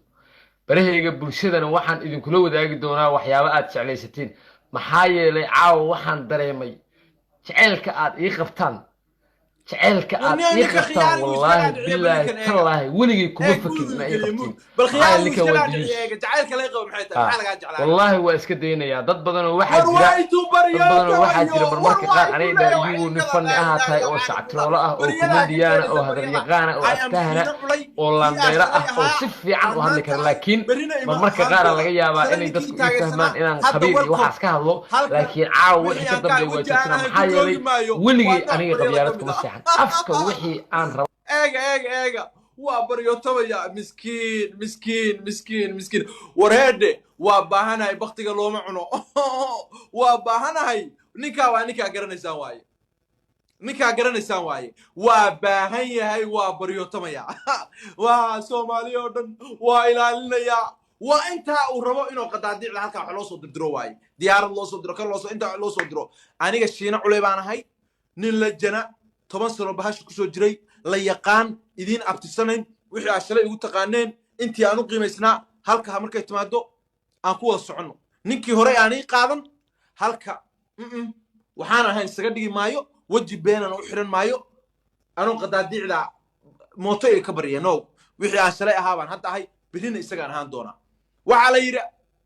Barahayga bulshadana waxaan idinkula wadaagi doonaa waxyaabo aad jeclaysatiin, maxaa yeelay caawa waxaan dareemay jaceylka aad ii qabtaan, jaceylka aad Warniyo ii ninka qabtaan. khiyaaligu iska Wallaahi dhaadhiciya, bilaahi ninkan eega. tallaahi, weligay kuma Eeg, fakin muudu ina ii geliye, qabtiin. muud. Bal Maxaa khiyaaligu ninkan iska waa dhaadhiciya, diyuus. eega. Jacaylka laga qabo maxay tahay? Maxaa lagaa jeclaa? Wallaahi waa iska daynayaa. Dad badan oo waxaa War jira, waa intuu baryo dad badan oo waxaa jira tabayo. marmarka War qaar waa aniga intuu dhaa leeyahay, iyagu nin wax fanni iga ahaa tahay oo laa shactiroolo ah oo baryada kumadiyaana oo ka hadalyaqaana oo I am aftahana Shiina Culay, oo kii laandheero ah aashalay oo ahaa, si fiican u hadli kara, maanta laakiin berrina ima marmarka ahaan qaar doona. laga yaabaa Shalay inay ninkii dadku ii taageersanaa, fahmaan inaan hadda qabiil iyo welcome. waxaas ka hadlo. Halka Laakiin caawa wixii wixii ka aan kaa dambeeya waa weji aan joojinaa, ahayn maxaa ku yeelay joogi maayo. weligay Waa nooc aniga baryada qabyaalad ka kuma mid ah. seexan. Afka wixii aan rabo. Eega, eega, eega, waa baryotamaya. Miskiin, miskiin, miskiin, miskiin. Wareedhe, waa baahanahay, baktiga looma cuno. Waa baahanahay. Ninkaa waa ninkaa garanaysaan waaye, ninkaa garanaysaan waaye. Waa baahan yahay, waa baryotamaya, waa Soomaali oo dhan waa ilaalinaya. Waa intaa uu rabo inuu qadaadiicda halkaa wax loo soo dirdiro waaye, diyaarad loo soo diro, kan loo soo, intaa loo soo diro. Aniga Shiina Culey baan ahay, nin la jana 10 sano bahasha kusoo jiray, la yaqaan, idiin abtisanayn wixii aad shalay igu taqaaneen, intii aan u qiimaysnaa. Halka markay timaado aan ku wada soconno. Ninkii horey aan ii qaadan halka, waxaan ahayn isaga dhigi maayo, weji beenan u xiran maayo, anuu qadaadiicda mooto ay ka barya. No, wixii aan shalay ahaa baan hadda ahay, berrina isagaan ahaan doonaa. Waxaa la yidhi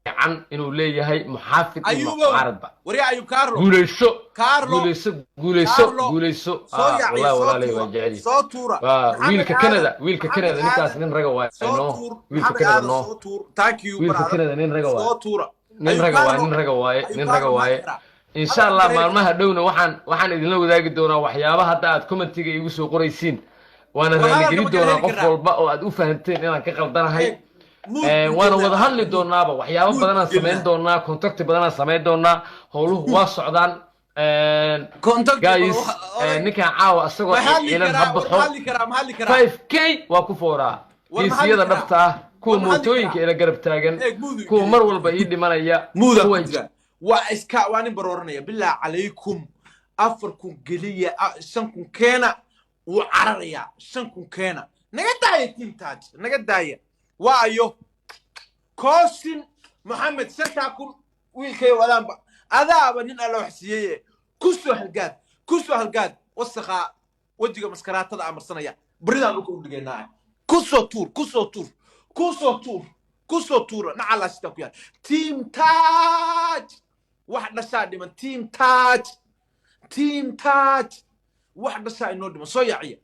Fiican inuu leeyahay muxaafid iyo Ayuubow. mucaaradba. Waryaa Ayub Carlo. Guulayso. Carlo. Guulayso, guulayso. Carlo. Guulayso. Soo yaaciya, Wallahi soo walaalay tuura, waa jecel. soo tuura. Waa Maxamed wiilka Aadan, Canada, wiilka Maxamed Canada, ninkaas Aadan, nin raga waaye. soo No, tuur. wiilka Maxamed Canada Aadan, no. soo tuur. Thank you, Wiilka brother. Canada nin raga waaye. Soo tuura. Nin Ayub raga waaye. Carlo, Nin raga waaye. Ayub Nin raga Carlo, waaye. maxaa Insha Allah Hadda maalmaha dhowna waxaan idinla wadaagi doonaa waxyaaba hadda aad commentiga iigu soo qoraysiin, waana War hadalka raaligelin ma kala doonaa heli qof karaa? walba oo aad u fahanteen inaan ka qaldanahay. Mood Waana gelnaa. wada hadli doonaaba, waxyaabo Mood badanaan samayn gelnaa. doonaa, contact badanaan samayn doonaa. Howluhu waa socdaan. Contact Guys, ninkan caawa isagoo ma hadli ciilan ha karaa? War baxo. ma hadli karaa? Ma hadli karaa? 5K waa ku fooraa. War ma hadli Geesiyada karaa? dhabta ah, kuwa War ma hadli mootooyinka karaa? ila garab taagan, Eeg, muudu kuwa geliye. mar walba ii dhimanaya, Muudaa kuwa ku jira. Waa iska, waa nin barooranaya. Bilaa calaykum, 4000 geliya, 5000 keena. Wuu cararayaa. 5000 keena. Naga daaya team Taaj, naga daaya. Waa ayo Koosin Moxamed, 5000. Wiilkay wadaanba adaaba nin Alla wax siiyeye, ku soo halgaad, ku soo halgaad. Wasakhaa wejiga maskaraatada amarsanaya, baridaan dhulka u dhigaynaa. Ku soo tuur, ku soo tuur, ku soo tuur, ku soo tuura. Nacalaa sitaa ku yaal. Team Taaj, wax dhashaa dhiman. Team Taaj, team Taaj, wax dhashaa inoo dhiman. Soo yaaciya.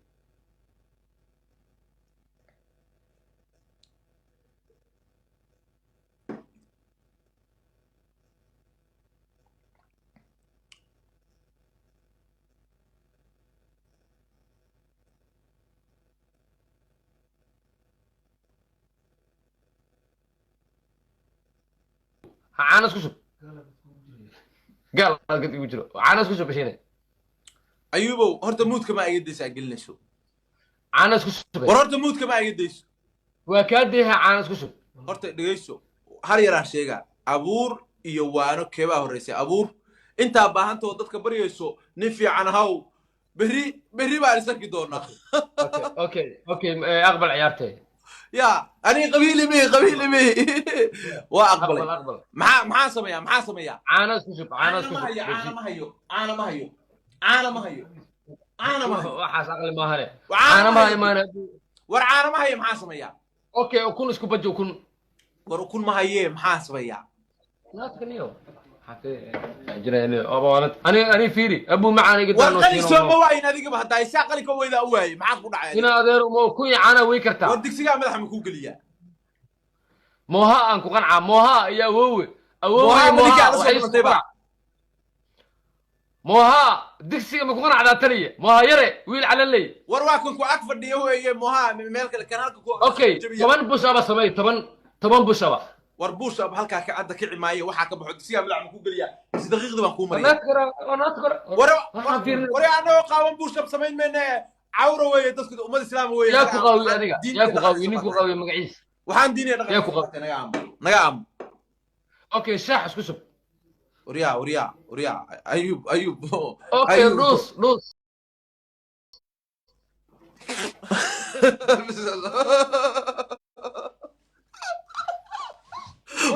Ha, caano isku shub. Gaal aad igu jiro, caano isku shub, bashiine. Ayuubow, horta muudka ma iga daysa gelinayso? Caano isku shub. War horta muudka ma iga dayso? Waa kaa deeha, caano isku shub. Horta dhegeyso, hal yaraan sheegaa. Abuur iyo waano keebaa horreysay? Abuur intaa baahantoo dadka baryayso, nin fiican haw. Berri berri baan isarki doonaa. Okay, aqbal ciyaartay. Ya, aniga qabiili mihi, qabiili mihi, waa aqbalay. Aqbal, aqbal. Maxaa sameeyaa? Maxaa sameeyaa? Caano isku shub, caano isku Caano ma shub. hayo, caano ma hayo, caano ma hayo, caano ma hayo, caano ma hayo. Waxaas aqli maahane. Caano caano ma ma hayo. imaana. War caano ma hayo, maxaa sameeyaa? Okay, ukun isku baji, ukun. War ukun ma hayee, maxaa sameeyaa? Naadkaniyo ani ani fiiri, abu macaan iga. War qalin soo ma waayin adigaba? Haddaa isaa qalinka weydaa u waayey, maxaad ku dhacay Ina adiga? Adeer, ma ukun iyo caana wey kartaa? War digsigaa madaxa ma kuu geliyaa? Mooha aan ku qancaa, mooha iyo awoowe, awoowe. Mooha Iyo ma ninkaa mooha la soo waxay dhuntay ba? Mooha digsiga ma ku qanacdaa taliya? Mooha yare, wiil calaley. War waa kan ku ag fadhiyo weeye moha, meel kale kan halka ku Okay. jabiya. 10 push-up samey, 10 push-up. War push-up halkaa ka cadda kici maayo, waxaa ka baxo. Digsigaa madaxa ma kuu geliyaa mise daqiiqdii baan kuu mariya? War Waxaan fiirinay- war anagoo qaawan push-up samayn mayne, cawra weeye dadku, ummad islaam weeye. Yaa ku qaawiye adiga? Diin Yaa iyo ku qaawiye? dhaqan Nin ku qaawiye magaciisa? Waxaan diinaya dhaqan. Yaa ku qaawiye? Naga aamu, naga aamu. Okay, shaax isku shub. Waryaa, waryaa, waryaa, Ayub, Ayub. Okay. Ayub. Dhuus, dhuus.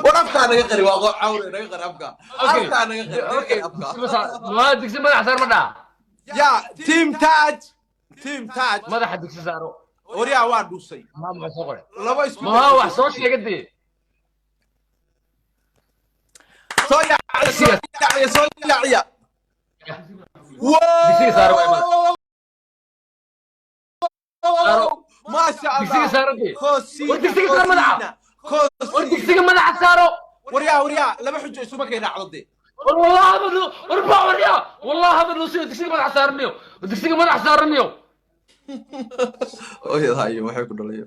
War afkaa naga qari, waa cawre, naga qari afkaa. Okay. Afkaa naga qari, naga Okay. qari afkaa. Ma digsi madax saar ma dhaha? Ya, Team Taj, Team Taj. Madaxa digsi saaro. Waryaa, waa dhuusay. Ma muxuu soo qoray? Laba isku Maha wax soo sheega dee. Soo yaaciya, soo yaaciya, soo yaaciya. Digsiga saaro waay madax. Saaro. Maasha Digsiga Allah. saaro dee. Koosina. War digsiga saar madaxa. Koosina. War digsiga madaxa saaro. Waryaa, waryaa, laba xujo isuma kay raacdo dee. War wallahi hada, war ba waryaa, wallahi hada nuusiyo. Digsiga madaxa saaraniyo, digsiga madaxa saaraniyo. Hooyadahayo waxay ku dhalayo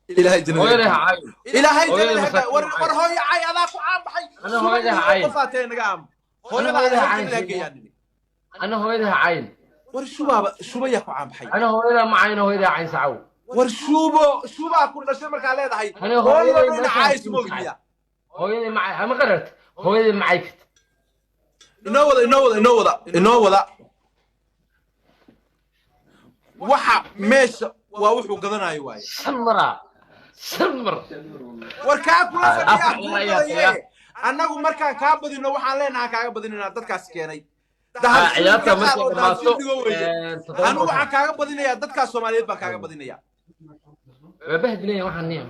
Ilaahay Hooyaday jannada ha caayo. Ilaahay Hooyaday jannada masaakiin war caayo. War hooyo cay, adaa ku caan baxay. Ana hooyaday ha caayin. Qofaatee naga aam hooyada. Hooyaday ha Adaa caayin. jannada geeyaan. Ana hooyaday ha caayin. War shubaaba shubayaa ku caan baxay. Ana hooyadaa ma caayin, hooyadaa cayn sacaw. War shubo, shubaa ku dhashay markaa leedahay. Ana hooyaday hooyada dhinaca meeshaan caayis moogdiya. Hooyaday ma cay, ama qarart hooyaday ma cay karta. Inoo wada, inoo wada, inoo wada, inoo wada. Waxa meesha waa wuxuu gadanayo waaye. Shan maraa, shan mar. War kaa kula fadhiyaa Afar kuu ilaa iyo gadaye. Annagu markaan kaa badino waxaan leenahay kaaga badinanaa dadkaas keenay. Ciyaarta markay dhamaato Dahabshiil dhigo weeye. 7 Anigu waxaan kaaga badinayaa dadkaas Soomaaliyeed baan kaaga badinayaa. Waa bahdilaya waxaan niya,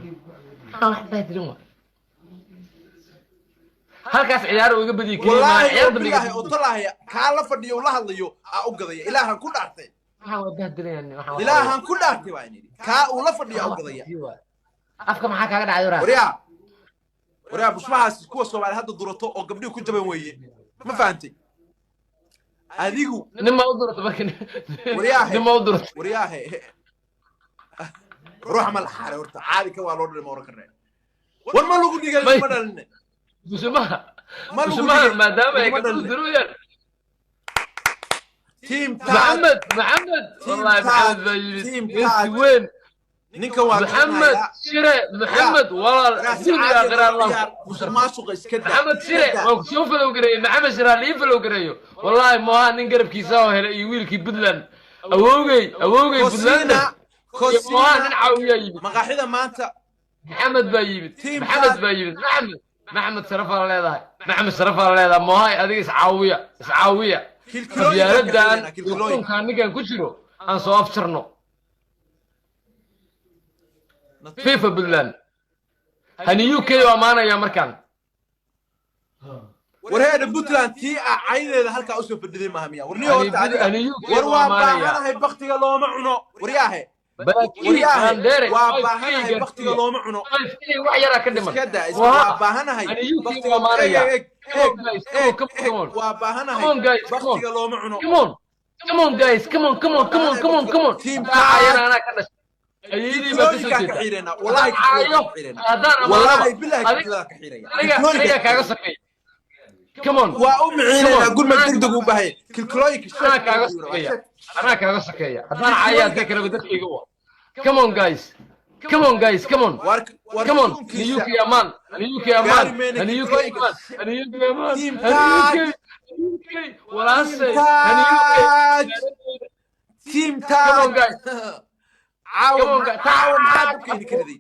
waxaan wax bahdilin waa halkaas ciyaar uu iga badiyi keliya maa Wallaahi ciyaar oo dambe iga bilaahi oo tallaahi, kaa la fadhiyo la hadlayo aa u gadaya. Ilaahan ku dhaartay. Waxaan waa bahdilaya waxaan waa- Ilaahan ku dhaartay baan idhi, kaa uu la fadhiyo aa u gadaya. Afka maxaa kaaga dhacay waraa? Waryaa, waryaa, bushmahaas kuwa Soomaali hadda durato oo gabdhihi ku jaban weeye, ma fahantay adigu? Nin ma u durata marka? Waryaahe. Nin ma u durata? Waryaahe, ruuxa ma la xaaray horta? Caadi ka waa loo dhalay, ma oran karnaa? War ma lagu dhigay? Ma dhaline. Bushumaha. Ma lagu Bushumaha dhigay. maadaama ay Laguma gabdhuhu dhaline. duruyaan. Team Taj. Maxamed, Maxamed. Team Wallahi Taj. Maxamed baa yimid. Team Geesi Taj. weyn. Ninkan waa Maxamed garanayaa. Shire, Maxamed walaal. Raasi Dunia caadi qiraar loo ciyaar, musuqmaasuqa iska daa. Maxamed Shire. Iska daa. Waa kusoo follow gareeyey Maxamed Shire, ha lii follow gareeyo. Wallahi moha nin garabkiisa oo helay iyo wiilkii Puntland, awowgey, awowgey Puntland. Kosina. Iyo moha nin Kosina. caawiyaa yimid. Maqaaxida maanta. Maxamed baa yimid. Team Maxamed Taj. baa yimid. Maxamed, Maxamed sharafaa leedahay, Maxamed sharafaa leedahay. Mohay adiga iscaawiya, iscaawiya. Kilkilooyinka ka Qabyaaladan xidhanaa, kilkilooyinka. xukunkaan ninkan ku jiro aan soo afjarno. FIFA Puntland hani UK oo ammaanaya markaan. Warheedha, Puntland tii ah caydeeda halkaa usoo fadhiday maaha miya? War niyo horta adiga Hani UK war oo waa ammaanaya. baahanahay, baktiga looma cuno, waryaahe. Baakiin Waryaahe, Andere. waa baahanahay, baktiga looma cuno. Wax yaraa ka dhiman. Iska daa iska. Waa. Waa baahanahay Hani UK baktiga oo ammaanaya. Eeg, eeg, Come on, guys, come on, eeg, come on, eeg, come on. waa baahanahay. Come on, guys, come on. Baktiga looma cuno. Come on, come on, guys, come on, come on, come on, come on, come on. Team Ayana anaa ka dhashay, ayeydii baa kasoo Kilkilooyinkaan ka jeeda. xiireynaa wallahi. Caayo Kilkilooyinkaan ka xiireynaa haddaan wallahi amaanaba billahi. Adiga Kilkilooyinkaan ka xiiraya. aniga aniga kaaga sokeeya. Come on. Waa u miciinaynaa. Come on. Gurmad degdeg u bahay kilkilooyinka. Anaa kaaga sokeeya, anaa kaaga sokeeya. Haddaan caayo haddii kaleba dadkayga wa. Come on, guys. Come on guys, come on. War war Come on. kunkiisa. Niyuki amaan, niyuki amaan, Gaari mayna niyuki kitrooyinka. amaan, niyuki amaan, Team niyuki, Taj. niyuki, walaashay, Team niyuki. Taj. Team Come on Taj. guys. Caawa Come on guys. caawa maxaa dabkeeni ka riday?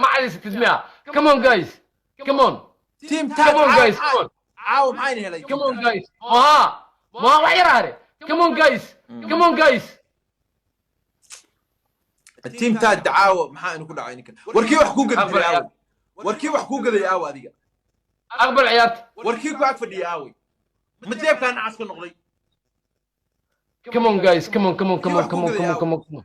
Ma cadaysatid miya? Come on guys. Come on. Team Taj. Come on caawa guys, come on. Caawa maxayna helay? Come on guys. Moha. Moha wax yar hare. Come on guys. Come on guys. Team Taj caawa maxaa inu ku dhacay ninkan? Warkii wax kuu gadi jiray Aqbal aaway. Warkii wax kuu gaday aawa adiga. Aqbal ciyaarta. Warkii ku ag fadhiyay aaway. Ma jeebkaa nacas ka noqday? Come on guys, come on, come on, come on, come on, come on, come on, come on.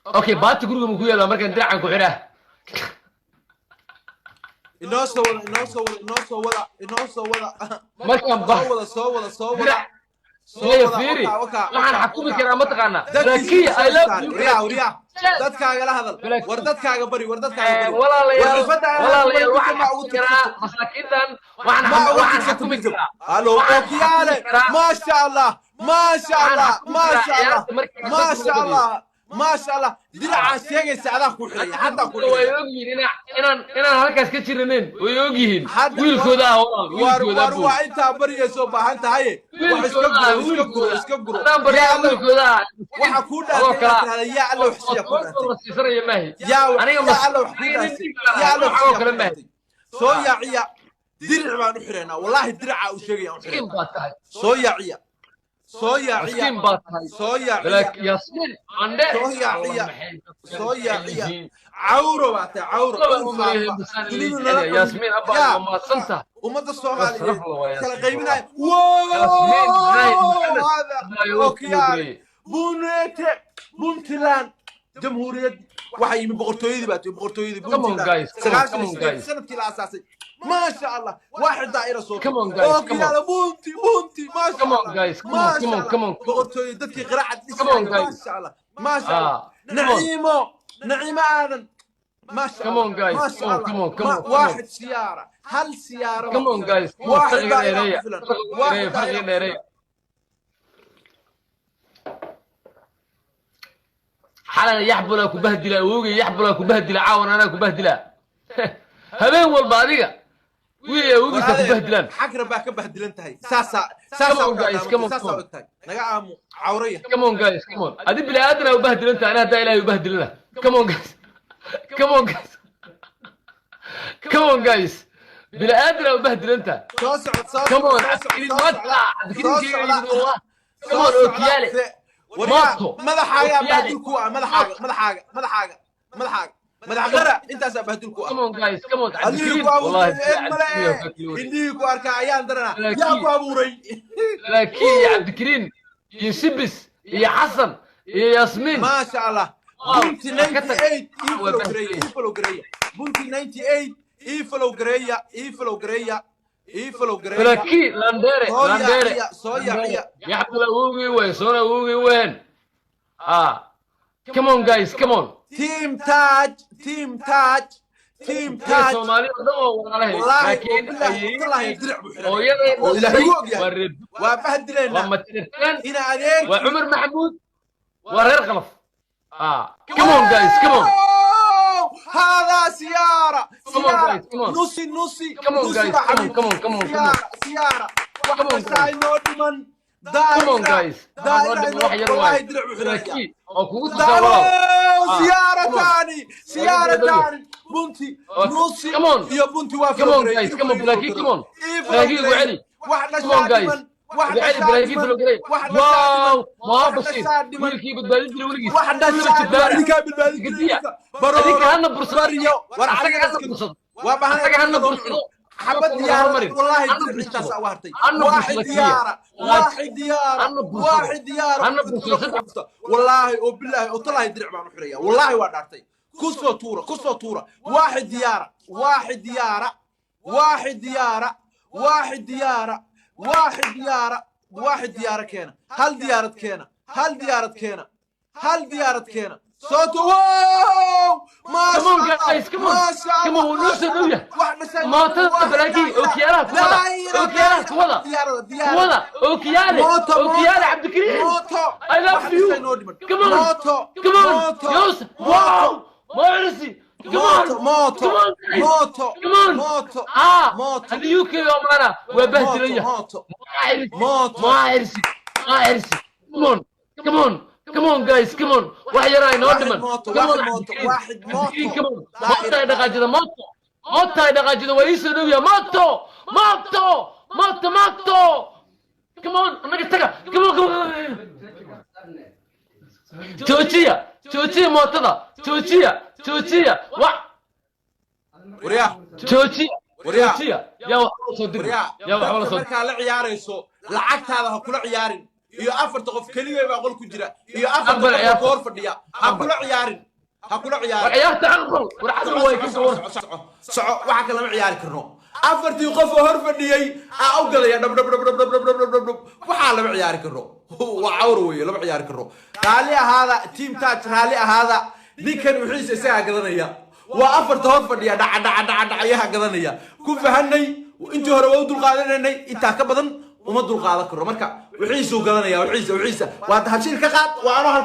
Okay, baati guriga ma ku yaalaa markaan diracan ku xidhaa? Inoo soo wada, inoo soo wada, inoo soo wada, inoo soo wada. Markaan ba Soo wada, soo wada, soo wada. dirac Soo maya wada, fiiri, waka, waka, waxaan waka, xakumi waka. karaa mataqaanaa. Dadkiisa Laakiin I love you. Riyaa, riyaa. Dadkaaga la hadal. Balaakiin. War dadkaaga bari, war dadkaaga bari. Walaalayaal, War xirfadda aan walaalayaal, ku waxaan ma ugu xakumi karaa tirtirto. masaakiintan, waxaan Ma ugu waxaan tirtirto xakumi midab. karaa. Halo, Waxaan okiyaale. xakumi karaa. Maasha Allah, maasha Waxaan Allah, xakumi karaa maasha Allah, ciyaarta markii la maasha soo Allah, maasha Allah. Diracaa sheegaysa adaa ku xiraya, haddaa ku Way xiraya. ogyihiin inaan halkaas ka jiranayn, way ogyihiin. Hadda- Wiilkooda ah walaal, War wiilkooda war buu. waa intaa baryayso baahan tahay. Wax iska Wiilkooda ah, guro, iska guro, wiilkooda. iska guro. Haddaan Yaa baryaa Allah, wiilkooda ah. waxa kuu Adoo dhaantay inaad kala. tirahda yaa Allah wax siya ku Oo dhaantay. la siisanaya maahi. Yaa Aniga yaa Allah wax ku aniga nin dhaantay. dhiig baan Yaa ahay, Allah wax waxoo siya kale ku maahi. dhaantay. Soo yaaciya. Diric baan u xiraynaa. Wallaahi dirica uu sheegaya u Miskiin xiraynaa. baad tahay. Soo yaaciya. Soo yaaciya. Miskiin baad tahay. Soo yaaciya. Laakiin Yasmin, Andhe. Soo yaaciya. Allah, maxay dadkan Soo yaaciya. yihiin. Cawro baa tahay, cawro. Laba Cudur u maleeyay faafa. busaan Dunidu ilay nala jecel. qabin. Yasmin, abba, Yaa. waa mahadsantahay. Ummadda Waa Soomaaliyeed sharaf la waa kala Yasmin. qaybinaya. Yasmin, Ibrahim, Wow! Maxamed. Hada Abba, waa okiyaale. kuugeeyey. Bunete Puntland jamhuuriyad waxaa yimi boqortooyadii baa timi boqortooyadii Come on, Puntland guys. Come on, sagaashan come iyo on, sideed guys. sanadkii la aasaasay maasha Allah waaxid daa'ira soo Come on, guys. Come on. okiyaale bunti bunti maasha Come on, Allah guys. Come on, maasha come on, Allah come on. boqortooyadii dadkii qiraacad Come on, dhisaya guys. maasha Allah maasha Allah Ah, come on. naciimo naciimo aadan maasha Come Allah on, guys. maasha Come on, Allah come on, come Ma- on, come on. waaxid siyaara hal siyaara Come baa on, ku filan guys. Come on. waaxid Farqiga daa'ira dheereeya. ku filan Farqiga waaxid dheereeya, daa'ira farqiga ku dheereeya. filan Xalana yaxbulaa ku bahdila awowgay, yaxbulaa ku bahdila caawan, anaa ku bahdila habeen walba adiga wiil iyo war awowgiisa ku adeer bahdilaan. xagra baa ka bahdilan tahay saasaa Come saasaa on u guys, come dhaadhaamantay on, saasaa come u on. eg tahay naga aamu cawraya. Come on guys, come on. Adi bini aadan aa u bahdilan tahay, anaa haddaa ilaahay u bahdilana. Come on guys, come on guys, come on guys, bini aadan aa u bahdilan tahay. Soo socod, soo Come socod, on. soo socod, Cabdikariin soo maanta socda, soo Cabdikariinkeyga socda, yimid wallah. Come soo on, socda. ookiyaale Waryaa mooto madaxaagaa ookiyaale bahdil ku ah madaxaaga madaxaaga madaxaaga madaxaaga madax qara intaasaa bahdil ku ah Come on guys, come on. allihii Cabdikariin ku abuurtay wallahi eeg male Cabdikariin waa kakliwari. indhihii ku arkaa ayaan daranaa yaa Laakiin ku abuuray. laakiin iyo Cabdikariin iyo Sibis iyo Xasan iyo Yasmin. Maasha Allah. Wow, Bunti waa ka tag 98 ii waa follow gareeya, bahdilay. ii follow gareeya Bunti 98 ii follow gareeya, ii follow gareeya, ii follow gareeya. Laakiin Landere, Soo Landere, yaaciya, soo Landere yaaciya. yaxbul awowgii way soona awowgii ween. Ah, come on guys, come on. Team Taj, Team Taj, Team Iyo Taj. Soomaali oo dhan waa walaalahay, wallaahi laakiin wabilaahi wallaahi ayeeyadii diric buu xiranaya hooyaday oo ilaahay dhashay ugu ogyahay waa reer waa waa bahdilaynaa Matirtaan, ina waa adeerkii. Cumar Maxamuud, waa reer Qalaf. Ah, come on guys, come on. Wow! هذا سيارة Come on سيارة guys, come on. نصي نصي Come on نصي guys, يا come on, حبيبي come on, come on, come on. سيارة سيارة Come on wax guys. inoo dhiman Come on daa'ira guys. Waxaa noo daa'ira dhiman inoo wax yar wallaahi waaye. diric buu xiraya. Laakiin oo kugu tusaa walaal. دعوة Ah, سيارة come on. ثاني سيارة ثاني بنتي نصي Come on. يا بنتي Come وافلو on جري guys, come on. Laakiin come on. إيفلو Laakiin ugu جري celi. واحد Come on guys. شادما واحد Ugu celi Laakiin شادما flow garay. واحد Wow, شادما ma واحد Bashir. شادما Wiilkii badbaadin jiray weligiis. واحد Weliba شادما jibbaara. اللي كان بالبادي Gediya. Adinka برورو hana bursado. بريو Asaga ورعلي hana bursado. وبهنا Asaga hana bursado. حبد Dadka laga ديارة hormarin. والله Hana درع bursado. intaas waartay Hana واحد bursado keliya. ديارة Laakiin واحد ديارة hana bursado. واحد ديارة Hana bursado saddex. والله وبالله وطلع درع baan u xiraya والله waa dhaartay kusoo tuura kusoo tuura واحد ديارة واحد ديارة واحد ديارة واحد ديارة واحد ديارة واحد ديارة keena hal diyaarad keena hal diyaarad keena hal diyaarad keena. Soo tuur. Wow! Come on, guys, come on. Come on, wuu noo soo dhow yahay. Mootada balaagii, ookiyaalaha ku wada, ookiyaalaha ku wada, ku wada, ookiyaale, ookiyaale, Cabdikariim. I love you. Come on. Come on. Yusuf. Wow. Morrissey. Come on. Mooto. Come on, guys. Mooto. Come on. Mooto. Ah. Mooto. Haddii UK oo maana waa bahdilan yahay. Mooto. Mooto. Morrissey. Morrissey. Come on. Come on. Come on, guys. Come on. Wax yaraa inoo واحد dhiman. mooto, Come on, واحد mooto, Cabdikariim. واحد Cabdikariim, mooto. come on. Moota ay dhaqaajida, mooto. Moota ay dhaqaajida, waa ii soo dhow yahay. Mooto. Mooto. Mooto, mooto. Come on, annaga taga. Come on, come on. Joojiya, joojiya mootada, joojiya, joojiya, wa Waryaa. Joojiya. Waryaa. Joojiya, yaa waxba la soo dirin. Waryaa. Yaa waxba la Dadka soo markaa la ciyaarayso, lacagtaada ha kula ciyaarin. Iyo afarta qof keligay baa qol ku jira iyo afarta Aqbal qof oo ciyaarta. koor fadhiya, ha kula ciyaarin, ha kula War ciyaarin. Ciyaarta aqbal, war cadal way ka soo. Soco, soco, waxa kale lama ciyaari karno. Afartii qof oo hor fadhiyey aa u galaya dhab dhab dhab dhab dhab dhab dhab dhab dhab. Waxaa lama ciyaari karno, waa cawr weeye, lama ciyaari karno. Raalli ahaada, Team Touch, raalli ahaada. Ninkan wixiisa isagaa gadanaya, waa afarta hor fadhiya, dhaca dhaca dhaca dhacayaha gadanaya. Ku fahanay, intii hore waa u dulqaadananay, intaa ka badan uma dulqaadan karno. Marka wixiisuu gadanaya, wixiisa, wixiisa waa Dahabshiil ka qaad, waa anoo halka.